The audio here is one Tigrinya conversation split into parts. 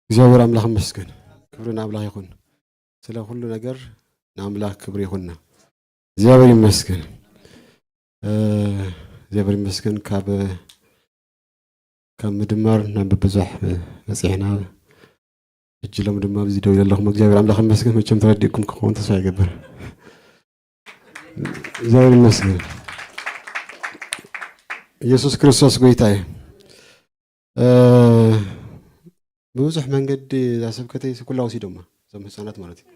እግዚኣብሔር ኣምላኽ ይመስገን። ክብሪ ንኣምላኽ ይኹን። ስለ ኩሉ ነገር ንኣምላኽ ክብሪ ይኹንና። እግዚኣብሔር ይመስገን። እ፣ እግዚኣብሔር ይመስገን። ካብ፣ ካብ ምድማር ናብ ምብዛሕ በጺሕና። ሕጂ ሎም ድማ ኣብዚ ደው ኢለ ኣለኹ። እግዚኣብሔር ኣምላኽ ይመስገን። መቸም ተረዲእኩም ክኸውን ተስፋ ይገብር። እግዚኣብሔር ይመስገን። ኢየሱስ ክርስቶስ ጎይታ እዩ። እ፣ ብብዙሕ መንገዲ እዛ ስብከተይ ኩላ ወሲዶማ፣ እዞም ህፃናት ማለት እዩ።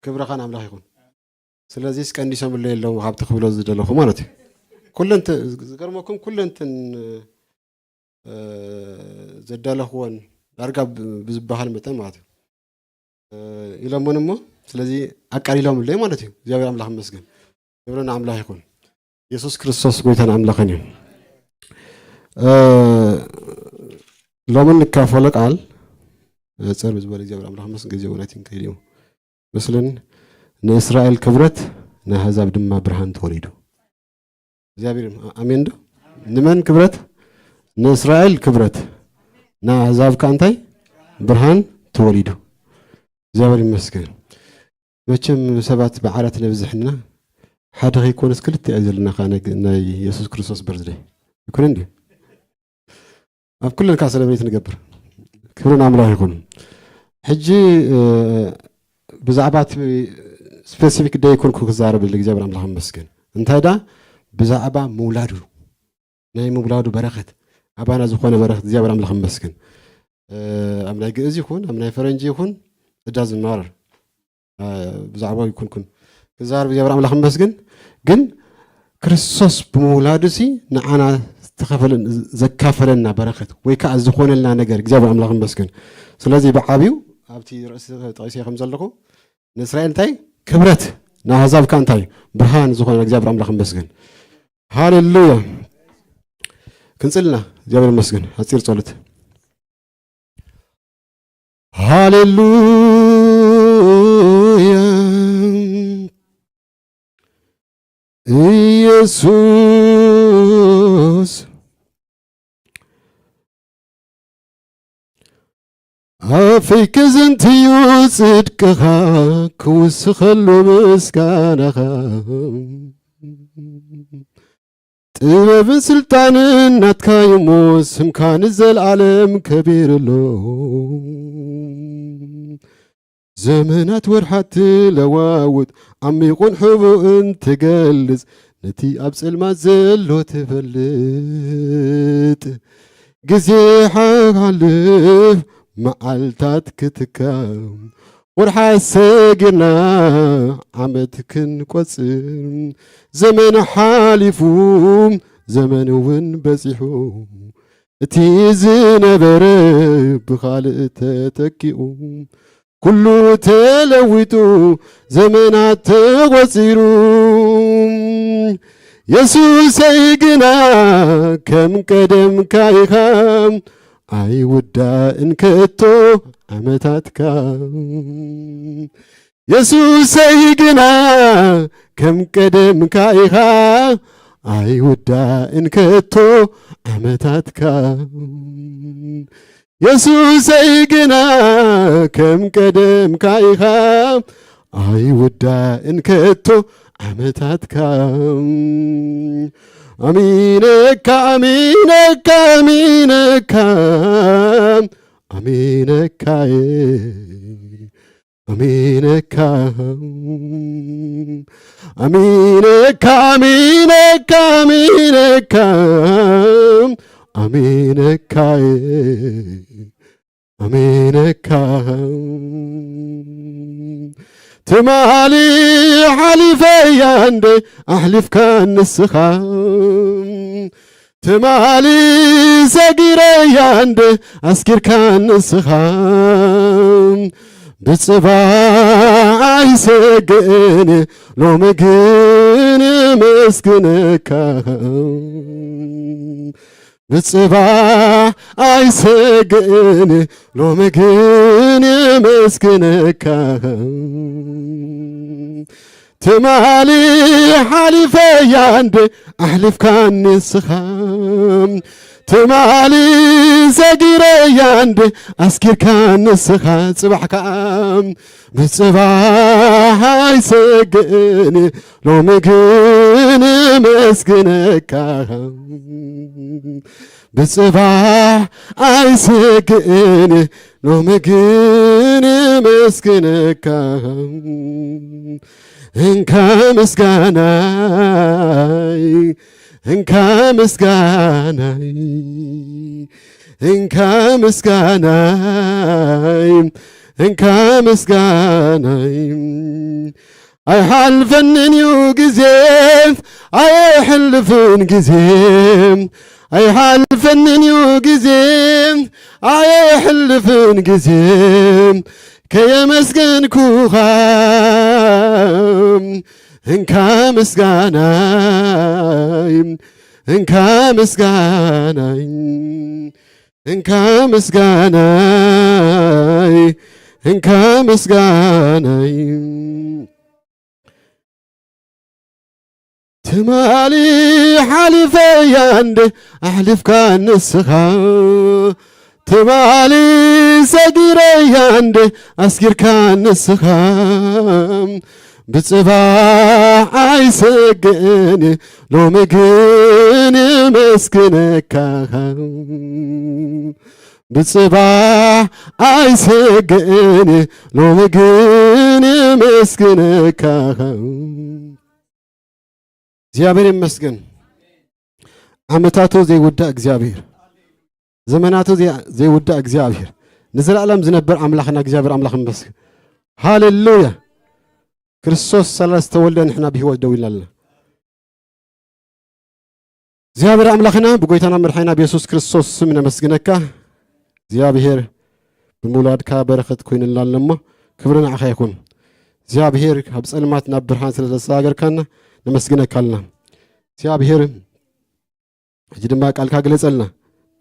ክብርኻ ንኣምላኽ ይኹን። ስለዚስ ቀንዲሶምለይ ኣለዉ፣ ካብቲ ክብሎ ዝደለኹ ማለት እዩ። ኩለንተ-፣ ዝገርመኩም ኩለንትን፣ እ፣ ዘዳለኽዎን ዳርጋ ብ-፣ ብዝበሃል መጠን ማለት እዩ። እ፣ ኢሎሞን እሞ ስለዚ ኣቃሊሎምለይ ማለት እዩ። እግዚኣብሔር ኣምላኽ ይመስገን። ክብሪ ንኣምላኽ ይኹን። ኢየሱስ ክርስቶስ ጎይታን ኣምላኽን እዩ። እ፣ ሎሚ እንካፈሎ ቃል ኣጸር ብዝበለ እግዚኣብሔር ኣምላኽ ይመስገን። ግዜ እውን ኣይቲንከይድ እዩ መስልን ንእስራኤል ክብረት ንኣህዛብ ድማ ብርሃን ተወሊዱ። እግዚኣብሔር ይም-፣ ኣሜን ዶ? ንመን ክብረት? ንእስራኤል ክብረት። ንኣህዛብ ከኣ እንታይ? ብርሃን ተወሊዱ። እግዚኣብሔር ይመስገን። መቸም ሰባት ብዓራት ነብዝሕና፣ ሓደ ከይኮነስ ክልተ እያ ዘለና ከኣ ናይ፣ ናይ የሱስ ክርስቶስ በርዝደይ። ይኮነ እንድዩ? ኣብ ኩለን ከኣ ሰለብሬት ንገብር። ክብሪ ንኣምላኽ ይኹን። ሕጂ፣ እ፣ ብዛዕባ እቲ ስፔሲፊክ ደይ ኣይኮንኩ ክዛረብ፣ እግዚኣብሔር ኣምላኽ ይመስገን። እንታይ ደኣ? ብዛዕባ ምውላዱ፣ ናይ ምውላዱ በረኸት፣ ኣባና ዝኾነ በረኸት እግዚኣብሔር ኣምላኽ ይመስገን። እ፣ ኣብ ናይ ግእዝ ይኹን፣ ኣብ ናይ ፈረንጂ ይኹን፣ it doesn't matter። እ፣ ብዛዕባ ይኩንኩን ክዛረብ እግዚኣብሔር ኣምላኽ ይመስገን። ግን ክርስቶስ ብምውላዱ ሲ ንዓና ዝተኸፈለን ዘካፈለና በረኸት ወይ ከዓ ዝኾነልና ነገር እግዚኣብሔር ኣምላኽ ይመስገን። ስለዚ ብዓብዩ ኣብቲ ርእሲ ጠቒሰ ከም ዘለኹ ንእስራኤል እንታይ ክብረት፣ ንኣህዛብ ከኣ እንታይ ብርሃን ዝኾነ እግዚኣብሔር ኣምላኽ ይመስገን። ሃሌሉያ። ክንጽልና እግዚኣብሔር ይመስገን። ኣጺር ጸሎት። ሃሌሉያ። ኢየሱስ ኣፈይ ክዝንትዩ ጽድቅኻ ክውስኸሉ ምስጋናኻ። ጥበብን ስልጣንን ናትካ እዩሞ ስምካ ንዘለኣለም ከቢሩ ኣሎ። ዘመናት ወርሓት ትለዋውጥ ዓሚቑን ሕቡእን ትገልጽ ነቲ ኣብ ጸልማት ዘሎ ትፈልጥ። ግዜ ሓልፍ መዓልታት ክትካ ወርሓት ሰጊርና ዓመት ክንቆጽር ዘመን ሓሊፉ ዘመን እውን በጺሑ እቲ ዝነበረ ብኻልእ ተተኪኡ ኩሉ ተለዊጡ ዘመናት ተቖጺሩ የሱሰይ ግና ከም ቀደምካ ኢኻ ኣይውዳእን ከቶ ዓመታትካ የሱሰይ ግና ከም ቀደምካ ኢኻ ኣይውዳእን ከቶ ዓመታትካ የሱሰይ ግና ከም ቀደምካ ኢኻ ኣይውዳእን ከቶ ዓመታትካ ኣሚነካ ኣሚነካ ኣሚነካ ኣሚነካ ኣሚነካ ኣሚነካ ኣሚነካ ኣሚነካ ኣሚነካ ኣሚነካ ትማሊ ሓሊፈያ እንደ ኣሕሊፍካ ንስኻ ትማሊ ሰጊረያ እንደ ኣስጊርካ ንስኻ ብጽባሕ ኣይሰግእን ሎሚ ግን የመስግነካ ብጽባሕ ኣይሰግእን ሎሚ ግን የመስግነካ ትማሊ ሓሊፈያ እንደ ኣሕሊፍካኒ ንስኻ ትማሊ ሰጊረያ እንደ ኣስኪርካ ንስኻ ጽባሕ ከኣ ብጽባሕ ኣይሰግእን ሎሚ ግን መስግነካ ብጽባሕ ኣይሰግእን ሎሚ ግን መስግነካ እንካ ምስጋናይ እንካ ምስጋናይ እንካ ምስጋናይ እንካ ምስጋናይ ኣይሓልፈንን እዩ ግዜ ኣይሕልፍን ግዜ ኣይሓልፈንን እዩ ግዜ ኣይሕልፍን ግዜ ከየመስገንኩኻ እንካ ምስጋናይ እንካ ምስጋናይ እንካ ምስጋናይ እንካ ምስጋናይ ትማሊ ሓሊፈያ እንደ ኣሕሊፍካ ንስኻ ትማሊ ሰጊረያ እንደ ኣስጊርካ ንስኻ ብጽባሕ ኣይሰግእን ሎሚ ግን መስግነካ ብጽባሕ ኣይሰግእን ሎሚ ግን መስግነካ እግዚኣብሔር ይመስገን። ዓመታቱ ዘይውዳእ እግዚኣብሔር፣ ዘመናቱ ዘይ- ዘይውዳእ እግዚኣብሔር፣ ንዘለኣለም ዝነብር ኣምላኽና እግዚኣብሔር ኣምላኽ ይመስገን። ሃሌሉያ። ክርስቶስ ሳላ ዝተወልደ ንሕና ብህይወት ደው ኢልና ኣለና። እግዚኣብሔር ኣምላኽና ብጎይታና መድሓኒና ብየሱስ ክርስቶስ ስም ነመስግነካ። እግዚኣብሔር ብምውላድካ በረኸት ኮይኑልና ኣሎ እሞ ክብሪ ንዓኻ ይኹን። እግዚኣብሔር ካብ ጸልማት ናብ ብርሃን ስለ ዘሰጋገርካና ነመስግነካ ኣለና። እግዚኣብሔር ሕጂ ድማ ቃልካ ግለጸልና።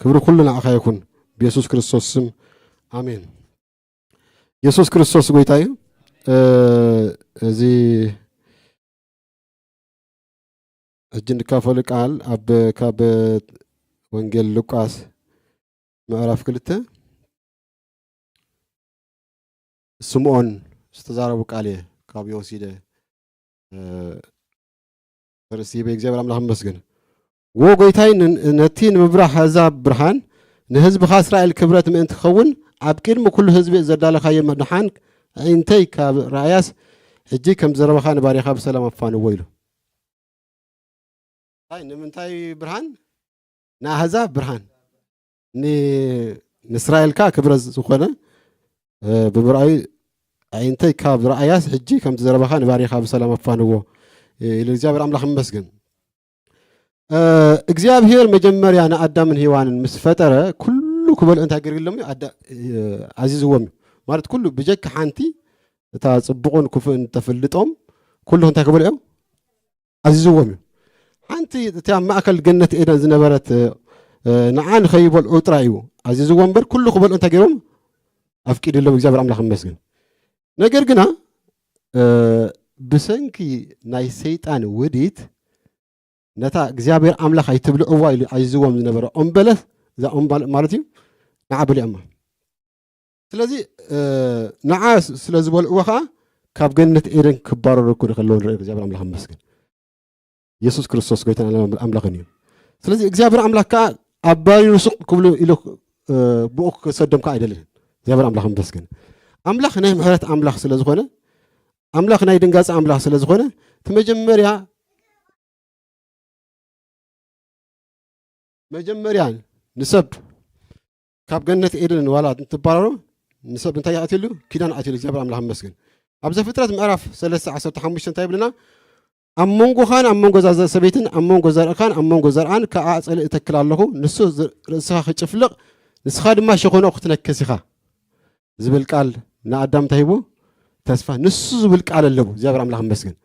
ክብሪ ኩሉ ንዓኻ ይኹን ብየሱስ ክርስቶስ ስም ኣሜን። የሱስ ክርስቶስ ጎይታ እዩ። እዚ ሕጂ እንካፈሉ ቃል ኣብ ካብ ወንጌል ሉቃስ ምዕራፍ ክልተ ስምዖን ዝተዛረቡ ቃል እየ ካብ ወሲደ ርእሲ በይ እግዚኣብሔር ኣምላኽ ይመስገን። ዎ ጎይታይ ነቲ ንምብራህ ኣሕዛብ ብርሃን ንህዝብኻ እስራኤል ክብረት ምእንቲ ክኸውን ኣብ ቅድሚ ኩሉ ህዝቢ ዘዳለኻዮ ምድሓን ኣዒንተይ ካብ ረኣያስ ሕጂ ከም ዘረባኻ ንባሪኻ ብሰላም ኣፋንዎ ኢሉ። እንታይ ንምንታይ ብርሃን ንኣህዛብ ብርሃን ንእስራኤልካ ክብረት ዝኾነ ብምርኣዩ ኣዒንተይ ካብ ረኣያስ ሕጂ ከምቲ ዘረባኻ ንባሪኻ ብሰላም ኣፋንዎ ኢሉ እግዚኣብሔር ኣምላኽ ይመስገን። እግዚኣብሔር መጀመርያ ንኣዳምን ሄዋንን ምስ ፈጠረ ኩሉ ክበልኦ እንታይ ገርግሎም እዩ ኣዚዝዎም እዩ። ማለት ኩሉ ብጀካ ሓንቲ እታ ፅቡቕን ክፉእን ተፈልጦም ኩሉ እንታይ ክበልኦ እዮም ኣዚዝዎም እዩ። ሓንቲ እቲ ኣብ ማእከል ገነት ኤደን ዝነበረት ንዓ ንኸይበልዑ ጥራይ እዩ ኣዚዝዎም እምበር ኩሉ ክበልዑ እንታይ ገይሮም ኣፍቂድሎም እግዚኣብሔር ኣምላኽ ይመስገን። ነገር ግና ብሰንኪ ናይ ሰይጣን ውዲት ነታ እግዚኣብሔር ኣምላኽ ኣይትብልዕዋ ኢሉ ኣዚዝዎም ዝነበረ ኦም በለስ እዛ ኦም ማለት እዩ ንዓ በሊዖማ። ስለዚ ንዓ ስለ ዝበልዕዎ ከዓ ካብ ገነት ኤደን ክባረሩ እኮ ከለዉ ንርኢ እግዚኣብሔር ኣምላኽ ይመስገን። የሱስ ክርስቶስ ጎይታን ኣምላኽን እዩ። ስለዚ እግዚኣብሔር ኣምላኽ ከዓ ኣባሪሩ ስቕ ክብሉ ኢሉ ብኡ ክሰዶም ከዓ ኣይደልን። እግዚኣብሔር ኣምላኽ ይመስገን። ኣምላኽ ናይ ምሕረት ኣምላኽ ስለ ዝኾነ ኣምላኽ ናይ ድንጋፂ ኣምላኽ ስለ ዝኾነ እቲ መጀመርያ መጀመርያ ንሰብ ካብ ገነት ኤደን ዋላ እንትባረሩ ንሰብ እንታይ ኣትሉ ኪዳን ኣትሉ እግዚኣብሔር ኣምላኽ ይመስገን። ኣብ ዘፍጥረት ምዕራፍ ሰለስተ ዓሰርተ ሓሙሽተ እንታይ ይብልና? ኣብ መንጎኻን ኣብ መንጎ እዛ ሰበይትን ኣብ መንጎ ዘርእኻን ኣብ መንጎ ዘርኣን ከዓ ኣጸልእ እተክል ኣለኹ። ንሱ ርእስኻ ክጭፍልቕ ንስኻ ድማ ሸኾናኡ ክትነክስ ኢኻ ዝብል ቃል ንኣዳም እንታይ ሂቡ? ተስፋ። ንሱ ዝብል ቃል ኣለዎ እግዚኣብሔር ኣምላኽ ይመስገን።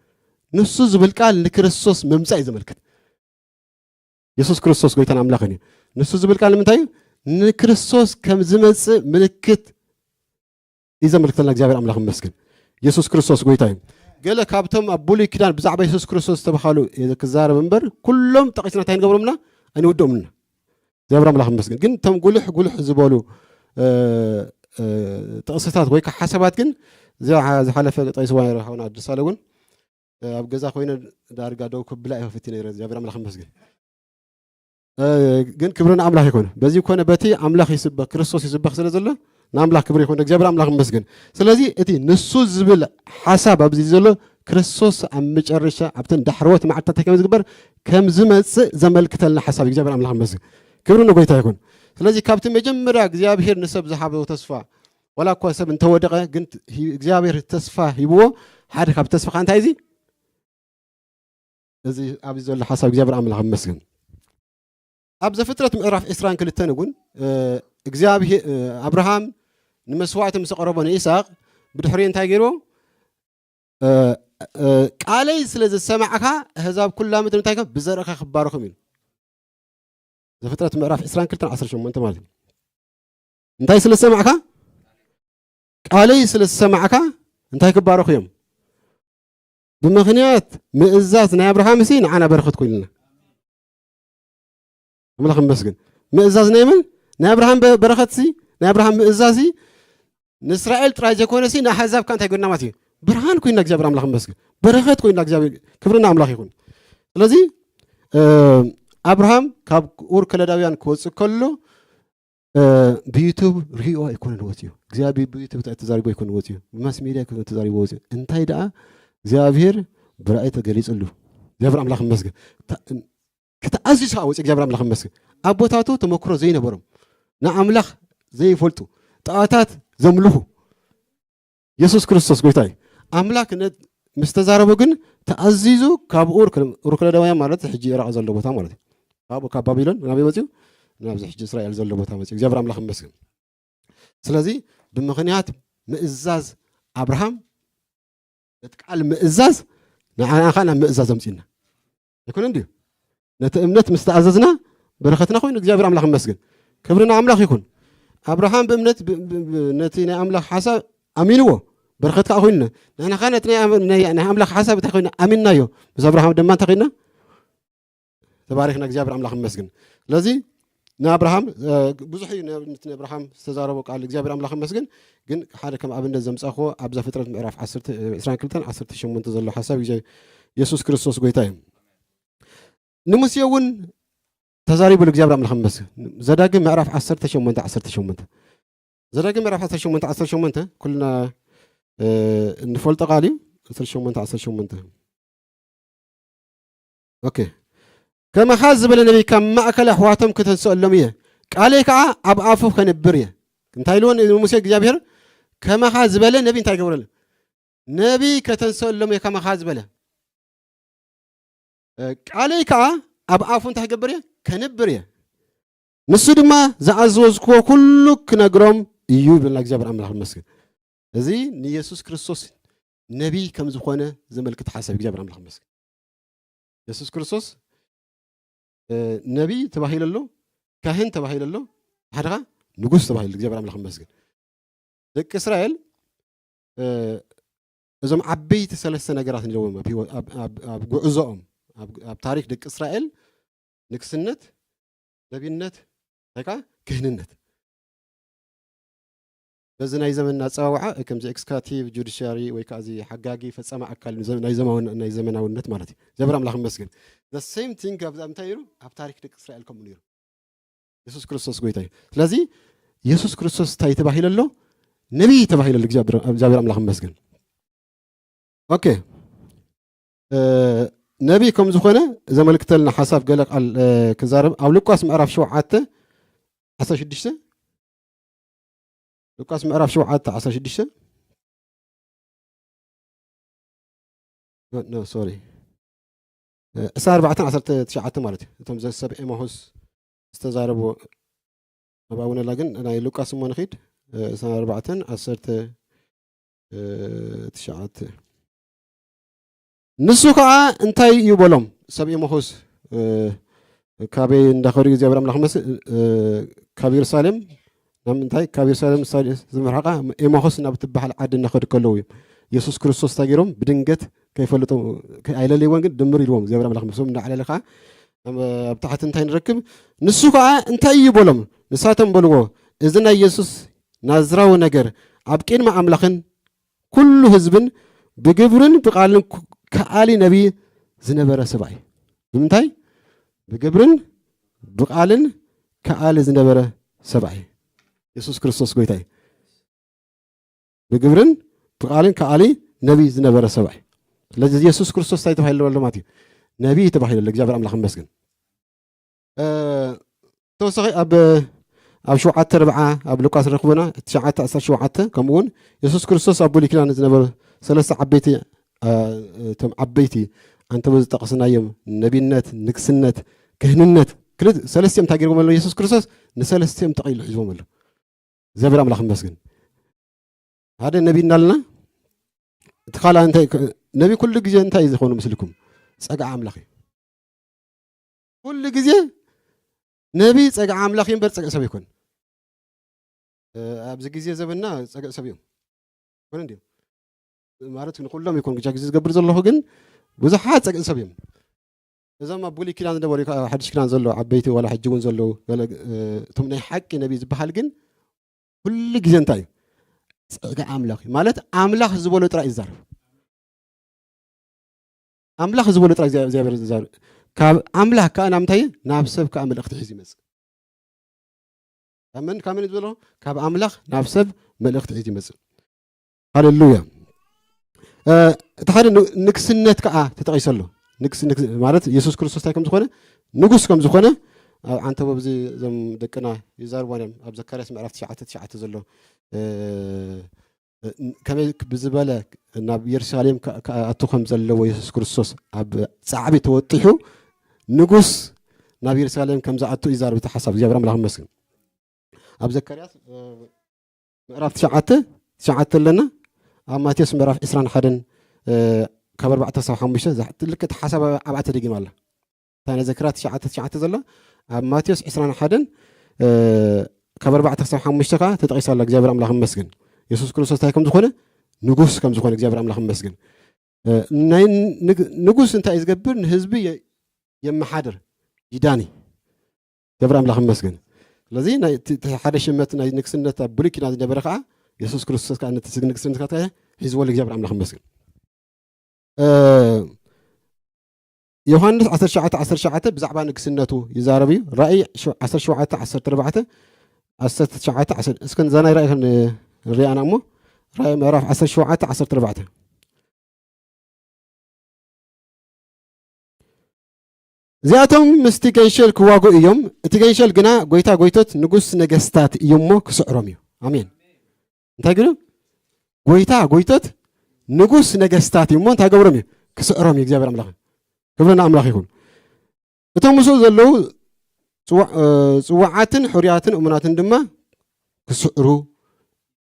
ንሱ ዝብል ቃል ንክርስቶስ ምምጻእ እዩ ዘመልክት። የሱስ ክርስቶስ ጎይታን ኣምላኽን እዩ። ንሱ ዝብል ቃል ንምንታይ እዩ? ንክርስቶስ ከም ዝመጽእ ምልክት እዩ ዘመልክተልና እግዚኣብሔር ኣምላኽ ይመስገን። የሱስ ክርስቶስ ጎይታ እዩ። ገለ ካብቶም ኣብ ብሉይ ኪዳን ብዛዕባ የሱስ ክርስቶስ ዝተባሃሉ እየ ክዛረብ እምበር ኩሎም ጠቒስና እንታይ ንገብሮምና ኣይንውድኦምና። እግዚኣብሔር ኣምላኽ ይመስገን። ግን እቶም ጉልሕ ጉልሕ ዝበሉ ጥቕስታት ወይ ከዓ ሓሳባት ግን ዝሓለፈ ጠይስዋ ሓውና ኣድሳለ እውን ኣብ ገዛ ኮይነ ዳርጋ ደው ክብላ እየ ፈቲ ነይረ። እግዚኣብሔር ኣምላኽ ይመስገን። ግን ክብሪ ንኣምላኽ ይኹን። በዚ ኮነ በቲ ኣምላኽ ይስበኽ፣ ክርስቶስ ይስበኽ ስለ ዘሎ ንኣምላኽ ክብሪ ይኹን። እግዚኣብሔር ኣምላኽ ይመስገን። ስለዚ እቲ ንሱ ዝብል ሓሳብ ኣብዚ ዘሎ ክርስቶስ ኣብ መጨረሻ ኣብተን ዳሕረዎት መዓልትታት ከም ዝግበር ከም ዝመጽእ ዘመልክተልና ሓሳብ እዩ። እግዚኣብሔር ኣምላኽ ይመስገን። ክብሪ ንጎይታ ይኹን። ስለዚ ካብቲ መጀመርያ እግዚኣብሔር ንሰብ ዝሃቦ ተስፋ ዋላ እኳ ሰብ እንተወደቐ ግን እግዚኣብሔር ተስፋ ሂብዎ። ሓደ ካብ ተስፋ ከዓ እንታይ እዚ እዚ ኣብዚ ዘሎ ሓሳብ እግዚኣብሔር ኣምላኽ ይመስገን። ኣብ ዘፍጥረት ምዕራፍ ዕስራን ክልተን እውን እግዚኣብሔር ኣብርሃም ንመስዋዕቲ ምስ ኣቐረቦ ንኢሳቅ ብድሕሪኡ እንታይ ገይርዎ? ቃለይ ስለ ዝሰማዕካ ኣህዛብ ኩላ ምድሪ እንታይ ከም ብዘርእካ ክባረኹም ኢሉ። ዘፍጥረት ምዕራፍ ዕስራን ክልተን ዓሰርተ ሸሞንተ ማለት እዩ። እንታይ ስለ ዝሰማዕካ? ቃለይ ስለ ዝሰማዕካ እንታይ ክባረኹ እዮም? ብምኽንያት ምእዛዝ ናይ ኣብርሃም ሲ ንዓና በረኸት ኮይኑና። ኣምላኽ ይመስገን። ምእዛዝ ናይ መን? ናይ ኣብርሃም በረኸት ሲ ናይ ኣብርሃም ምእዛዝ ሲ ንእስራኤል ጥራይ ዘይኮነ ሲ ንኣሕዛብ ከ እንታይ ኮይንና ማለት እዩ? ብርሃን ኮይንና እግዚኣብሔር ኣምላኽ ይመስገን። በረኸት ኮይንና እግዚኣብሔር ክብርና ኣምላኽ ይኹን። ስለዚ ኣብርሃም ካብ ኡር ከለዳውያን ክወፅእ ከሎ ብዩቱብ ሪኦ ኣይኮነን ወፅኡ። እግዚኣብሔር ብዩቱብ ተዛሪቦ ኣይኮነን ወፅኡ። ብማስ ሚድያ ኣይኮነን ተዛሪቦ ወፅኡ። እንታይ ደኣ እግዚኣብሔር ብራእይ ተገሊፅሉ። እግዚኣብሔር ኣምላኽ ይመስገን። ክትኣዝዝ ከዓ ወፅኡ። እግዚኣብሔር ኣምላኽ ይመስገን። ኣቦታቱ ተመክሮ ዘይነበሮም ንኣምላኽ ዘይፈልጡ ጣዖታት ዘምልኹ የሱስ ክርስቶስ ጎይታ እዩ። ኣምላክ ምስ ተዛረቦ ግን ተኣዚዙ ካብ ኡር ኡር ከለዳውያን ማለት ሕጂ ኢራቅ ዘሎ ቦታ ማለት እዩ። ካብኡ ካብ ባቢሎን ናበይ መፅኡ? ናብዚ ሕጂ እስራኤል ዘሎ ቦታ መፅኡ። እግዚኣብሔር ኣምላክ ይመስገን። ስለዚ ብምኽንያት ምእዛዝ ኣብርሃም እቲ ቃል ምእዛዝ ንዓና ከዓ ናብ ምእዛዝ ኣምፅእና ኣይኮነን ድዩ? ነቲ እምነት ምስ ተኣዘዝና በረኸትና ኮይኑ እግዚኣብሔር ኣምላኽ ይመስገን። ክብሪ ንኣምላኽ ይኹን። ኣብርሃም ብእምነት ነቲ ናይ ኣምላኽ ሓሳብ ኣሚንዎ በረኸት ከዓ ኮይንና። ንሕና ከዓ ነቲ ናይ ኣምላኽ ሓሳብ እንታይ ኮይና ኣሚንናዮ። ምስ ኣብርሃም ድማ እንታይ ኮይና ተባሪኽና እግዚኣብሔር ኣምላኽ ይመስገን። ስለዚ ንኣብርሃም ብዙሕ እዩ ንኣብነት ንኣብርሃም ዝተዛረቦ ቃል እግዚኣብሔር ኣምላኽ ይመስገን። ግን ሓደ ከም ኣብነት ዘምፃእክዎ ኣብዛ ፍጥረት ምዕራፍ ዕስራን ክልተን ዓሰርተ ሸሞንተ ዘሎ ሓሳብ እዩ። የሱስ ክርስቶስ ጎይታ እዩ። ንሙሴ እውን ተዛሪቡሉ እግዚኣብሔር ኣምላኽ ይመስገን። ዘዳግም ምዕራፍ ዓሰርተ ሸሞንተ ዓሰርተ ሸሞንተ ዘዳግም ምዕራፍ ዓሰርተ ሸሞንተ ዓሰርተ ሸሞንተ ኩልና እንፈልጦ ቃል እዩ። ዓሰርተ ሸሞንተ ዓሰርተ ሸሞንተ ኦኬ። ከማኻ ዝበለ ነቢይ ካብ ማእከል ኣሕዋቶም ከተንስኣሎም እየ፣ ቃለይ ከዓ ኣብ ኣፉ ከንብር እየ። እንታይ ኢልዎ ንሙሴ እግዚኣብሔር? ከማኻ ዝበለ ነቢይ እንታይ ገብረሉ? ነቢይ ከተንስኣሎም እየ ከማኻ ዝበለ። ቃለይ ከዓ ኣብ ኣፉ እንታይ ክገብር እየ? ከንብር እየ። ንሱ ድማ ዝኣዘዝክዎ ኩሉ ክነግሮም እዩ ይብለና እግዚኣብሔር ኣምላኽ ይመስገን። እዚ ንየሱስ ክርስቶስ ነቢይ ከም ዝኾነ ዘመልክት ሓሳብ እግዚኣብሔር ኣምላኽ ይመስገን። የሱስ ክርስቶስ ነቢይ ተባሂሉ ኣሎ፣ ካህን ተባሂሉ ኣሎ፣ ሓደ ኸዓ ንጉስ ተባሂሉ እግዚኣብሔር ኣምላኽ ይመስገን። ደቂ እስራኤል እዞም ዓበይቲ ሰለስተ ነገራት ነይሮም ኣብ ጉዕዞኦም ኣብ ታሪክ ደቂ እስራኤል ንግስነት፣ ነቢነት፣ እንታይ ከዓ ክህንነት። በዚ ናይ ዘመንና ኣፀዋውዓ ከምዚ ኤክስካቲቭ ጁዲሽያሪ ወይ ከዓ እዚ ሓጋጊ ፈፃሚ ኣካል ናይ ዘመናውነት ማለት እዩ። እግዚኣብሔር ኣምላኽ ይመስገን። The same thing እንታይ ነይሩ ኣብ ታሪክ ደቂ እስራኤል ከምኡ ነይሩ። የሱስ ክርስቶስ ጎይታ እዩ። ስለዚ የሱስ ክርስቶስ እንታይ ተባሂሉ ኣሎ? ነቢይ ተባሂሉ ኣሎ። እግዚኣብሔር ኣምላኽ ይመስገን። ኦኬ። ነቢይ ከም ዝኾነ ዘመልክተልና ሓሳብ ገለ ቃል ክዛረብ ኣብ ሉቃስ ምዕራፍ ሸውዓተ ዓሰርተ ሽዱሽተ ሉቃስ ምዕራፍ ሸውዓተ ዓሰርተ ሽዱሽተ ሶሪ ዕስራን ኣርባዕተን ዓሰርተ ትሽዓተ ማለት እዩ። እቶም ሰብ ኤማሁስ ዝተዛረቡ ኣብ ኣቡነ ላ ግን ናይ ሉቃስ እሞ ንኺድ ዕስራን ኣርባዕተን ዓሰርተ ትሽዓተ ንሱ ከዓ እንታይ እዩ በሎም? ሰብ ኤማሁስ ካበይ እንዳኸዱ እግዚኣብሔር ኣምላኽ መስ ካብ ኢየሩሳሌም ናብ ምንታይ ካብ ኢየሩሳሌም ዝመርሓቃ ኤማሁስ ናብ ትበሃል ዓዲ እናኸዱ ከለዉ እዮም። የሱስ ክርስቶስ እንታይ ገይሮም ብድንገት ከይፈልጡ ኣይለለይዎን ግን ድምር ኢልዎም እግዚኣብሔር ኣምላኽ ምስም እንዳዕለለ ከዓ ኣብ ኣብ ታሕቲ እንታይ ንረክብ? ንሱ ከዓ እንታይ እዩ በሎም? ንሳቶም በልዎ፣ "እዚ ናይ የሱስ ናዝራዊ ነገር ኣብ ቅድሚ ኣምላኽን ኩሉ ህዝብን ብግብርን ብቓልን ኩ-፣ ከኣሊ ነቢይ ዝነበረ ሰብኣይ." ብምንታይ? ብግብርን ብቓልን ከኣሊ ዝነበረ ሰብኣይ። የሱስ ክርስቶስ ጎይታ እዩ። ብግብርን ብቓልን ከኣሊ ነቢይ ዝነበረ ሰብኣይ። ስለዚ የሱስ ክርስቶስ እንታይ ተባሂሉ ኣሎ ማለት እዩ? ነቢይ ተባሂሉ ኣሎ። እግዚኣብሔር ኣምላኽ ይመስገን። እ፣ ተወሳኺ ኣብ፣ ኣብ ሸውዓተ ኣርብዓ ኣብ ሉቃስ ረኽቦና፣ ትሽዓተ ዓሰርተ ሸውዓተ፣ ከምኡ እውን የሱስ ክርስቶስ ኣብ ብሉይ ኪዳን ዝነበሩ ሰለስተ ዓበይቲ፣ እ፣ እቶም ዓበይቲ ኣንተቦ ዝጠቐስናዮም፣ ነቢነት፣ ንግስነት፣ ክህንነት፣ ክልተ፣ ሰለስቲኦም እንታይ ገይሮም ኣለዉ? የሱስ ክርስቶስ ንሰለስቲኦም ጠቕሊሉ ሒዝዎም ኣሎ። እግዚኣብሔር ኣምላኽ ይመስገን። ሓደ ነቢ እናልና፣ እቲ ካልኣ እንታይ፣ ነቢ ኩሉ ግዜ እንታይ እዩ ዝኾኑ ምስልኩም? ጸጋ ኣምላኽ እዩ። ኩሉ ግዜ ነቢ ጸጋ ኣምላኽ እዩ እምበር ጸጋ ሰብ ይኮን። እ፣ ኣብዚ ግዜ ዘበንና ጸጋ ሰብ እዮም። ኮነ እንዲዩ። ማለት ንኩሎም ይኮን ግጃ ግዜ ዝገብር ዘለኹ፣ ግን ብዙሓት ጸጋ ሰብ እዮም። እዞም ኣብ ብሉይ ኪዳን ዝነበሩ፣ ካብ ሓድሽ ኪዳን ዘለዉ ዓበይቲ፣ ዋላ ሕጂ እውን ዘለዉ፣ ገለ፣ እ፣ እቶም ናይ ሓቂ ነቢ ዝበሃል ግን ኩሉ ግዜ እንታይ እዩ? ጸጋ ኣምላኽ እዩ። ማለት ኣምላኽ ዝበሎ ጥራይ ይዛረብ። ኣምላኽ ዝበሎ ጥራይ እግዚኣብ-፣ እግዚኣብሔር ዝዛረብ። ካብ ኣምላኽ ከኣ ናብ እንታይ? ናብ ሰብ ከኣ መልእኽቲ ሒዙ ይመጽእ። ካብ መን፣ ካብ መን እዩ ዝበሎ? ካብ ኣምላኽ ናብ ሰብ መልእኽቲ ሒዙ ይመጽእ። ሃሌሉያ። እ፣ እቲ ሓደ ን-፣ ንግስነት ከኣ ተጠቒሱ ኣሎ። ንግስ-፣ ንግስ-፣ ማለት የሱስ ክርስቶስ እንታይ ከም ዝኾነ፣ ንጉስ ከም ዝኾነ፣ ኣብ ዓንተቦ ብዚ እዞም ደቅና ይዛርቡና እዮም። ኣብ ዘካርያስ ምዕራፍ ትሽዓተ ትሽዓተ ዘሎ፣ እ፣ እ፣ ከመይ ብዝበለ ናብ የሩሳሌም ከ-፣ ክኣቱ ከም ዘለዎ የሱስ ክርስቶስ ኣብ ጻዕቢ ተወጢሑ ንጉስ ናብ የሩሳሌም ከም ዝኣቱ ይዛረብ እቲ ሓሳብ። እግዚኣብሔር ኣምላኽ ይመስገን። ኣብ ዘካርያስ፣ እ፣ ምዕራፍ ትሽዓተ ትሽዓተ ኣለና። ኣብ ማቴዎስ ምዕራፍ ዕስራን ሓደን፣ እ፣ ካብ ኣርባዕተ ክሳብ ሓሙሽተ፣ እዛ ልክዕቲ ሓሳብ ኣብኣ ተደጊማ ኣላ። እታ ናይ ዘካርያስ ትሽዓተ ትሽዓተ ዘላ፣ ኣብ ማቴዎስ ዕስራን ሓደን፣ እ፣ ካብ ኣርባዕተ ክሳብ ሓሙሽተ ከኣ ተጠቒሳ ኣላ። እግዚኣብሔር ኣምላኽ ይመስገን። የሱስ ክርስቶስ እንታይ ከም ዝኾነ፣ ንጉስ ከም ዝኾነ እግዚኣብሔር ኣምላኽ ይመስገን። እ፣ ናይ ንግ-፣ ንጉስ እንታይ እዩ ዝገብር? ንህዝቢ የ-፣ የመሓድር፣ ይዳኒ። እግዚኣብሔር ኣምላኽ ይመስገን። ስለዚ ናይ እቲ፣ እቲ ሓደ ሽመት ናይ ንግስነት ኣብ ብሉይ ኪዳን ዝነበረ ከኣ የሱስ ክርስቶስ ከኣ ነቲ ንግስነት ከኣ ሒዝዎ ኣሎ። እግዚኣብሔር ኣምላኽ ይመስገን። እ፣ ዮሃንስ ዓሰርተ ትሽዓተ ዓሰርተ ትሽዓተ ብዛዕባ ንግስነቱ ይዛረብ እዩ። ራእይ ሸ-፣ ዓሰርተ ሸውዓተ ዓሰርተ ኣርባዕተ፣ ዓሰርተ ትሽዓተ ዓሰርተ፣ እስከ እዛ ናይ ራእይ ከን ንሪኣና እሞ፣ ራእይ ምዕራፍ ዓሰርተ ሸውዓተ ዓሰርተ ኣርባዕተ። እዚኣቶም ምስቲ ገንሸል ክዋግኡ እዮም። እቲ ገንሸል ግና ጎይታ ጎይቶት ንጉስ ነገስታት እዩ እሞ ክስዕሮም እዩ። ኣሜን። እንታይ ግዱ? ጎይታ ጎይቶት ንጉስ ነገስታት እዩ እሞ እንታይ ገብሮም እዩ? ክስዕሮም እዩ። እግዚኣብሔር ኣምላኽ ክብሪ ንኣምላኽ ይኹን። እቶም ምስኡ ዘለዉ ጽዋ-፣ እ፣ ጽዋዓትን ሕሩያትን እሙናትን ድማ ክስዕሩ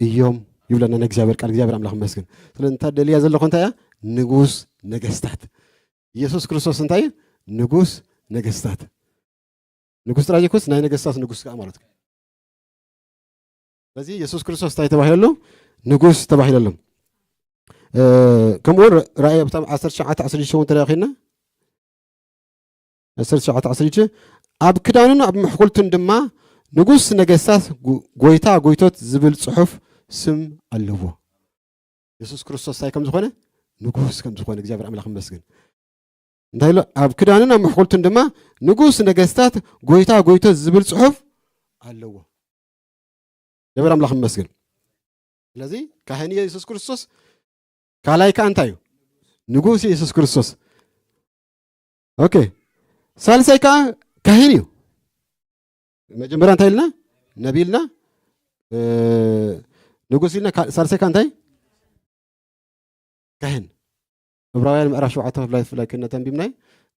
እዮም ይብለና ናይ እግዚኣብሔር ቃል። እግዚኣብሔር ኣምላኽ ይመስገን። ስለ እንታይ ደልያ ዘለኹ እንታይ እያ? ንጉስ ነገስታት። ኢየሱስ ክርስቶስ እንታይ እዩ? ንጉስ ነገስታት። ንጉስ ጥራይ ዘይኮንስ ናይ ነገስታት ንጉስ ከኣ ማለት እዩ። ስለዚ ኢየሱስ ክርስቶስ እንታይ ተባሂለሉ? ንጉስ ተባሂለሉ። እ፣ ከምኡ እውን ራእይ ኣብታ ዓሰርተ ትሽዓተ ዓሰርተ ሽዱሽተ እውን ተሪኣ ኮይና፣ ዓሰርተ ትሽዓተ ዓሰርተ ሽዱሽተ፣ ኣብ ክዳኑን ኣብ ምሕኩልቱን ድማ ንጉስ ነገስታት፣ ጉ-፣ ጎይታ ጎይቶት ዝብል ጽሑፍ ስም ኣለዎ። የሱስ ክርስቶስ እንታይ ከም ዝኾነ? ንጉስ ከም ዝኾነ እግዚኣብሔር ኣምላኽ ይመስገን። እንታይ ኢሎ? ኣብ ክዳኑን ኣብ ምሕኩልቱን ድማ ንጉስ ነገስታት፣ ጎይታ ጎይቶት ዝብል ጽሑፍ ኣለዎ። እግዚኣብሔር ኣምላኽ ይመስገን። ስለዚ ካህን እዩ የሱስ ክርስቶስ። ካልኣይ ከኣ እንታይ እዩ? ንጉስ እዩ የሱስ ክርስቶስ። ኦኬ። ሳልሳይ ከኣ ካህን እዩ። መጀመርያ እንታይ ኢልና? ነቢ ኢልና፣ እ፣ ንጉስ ኢልና፣ ካ-፣ ሳልሳይ ከኣ እንታይ? ካህን። ዕብራውያን ምዕራፍ ሸውዓተ ብፍላይ፣ ብፍላይ ከነተንቢብናይ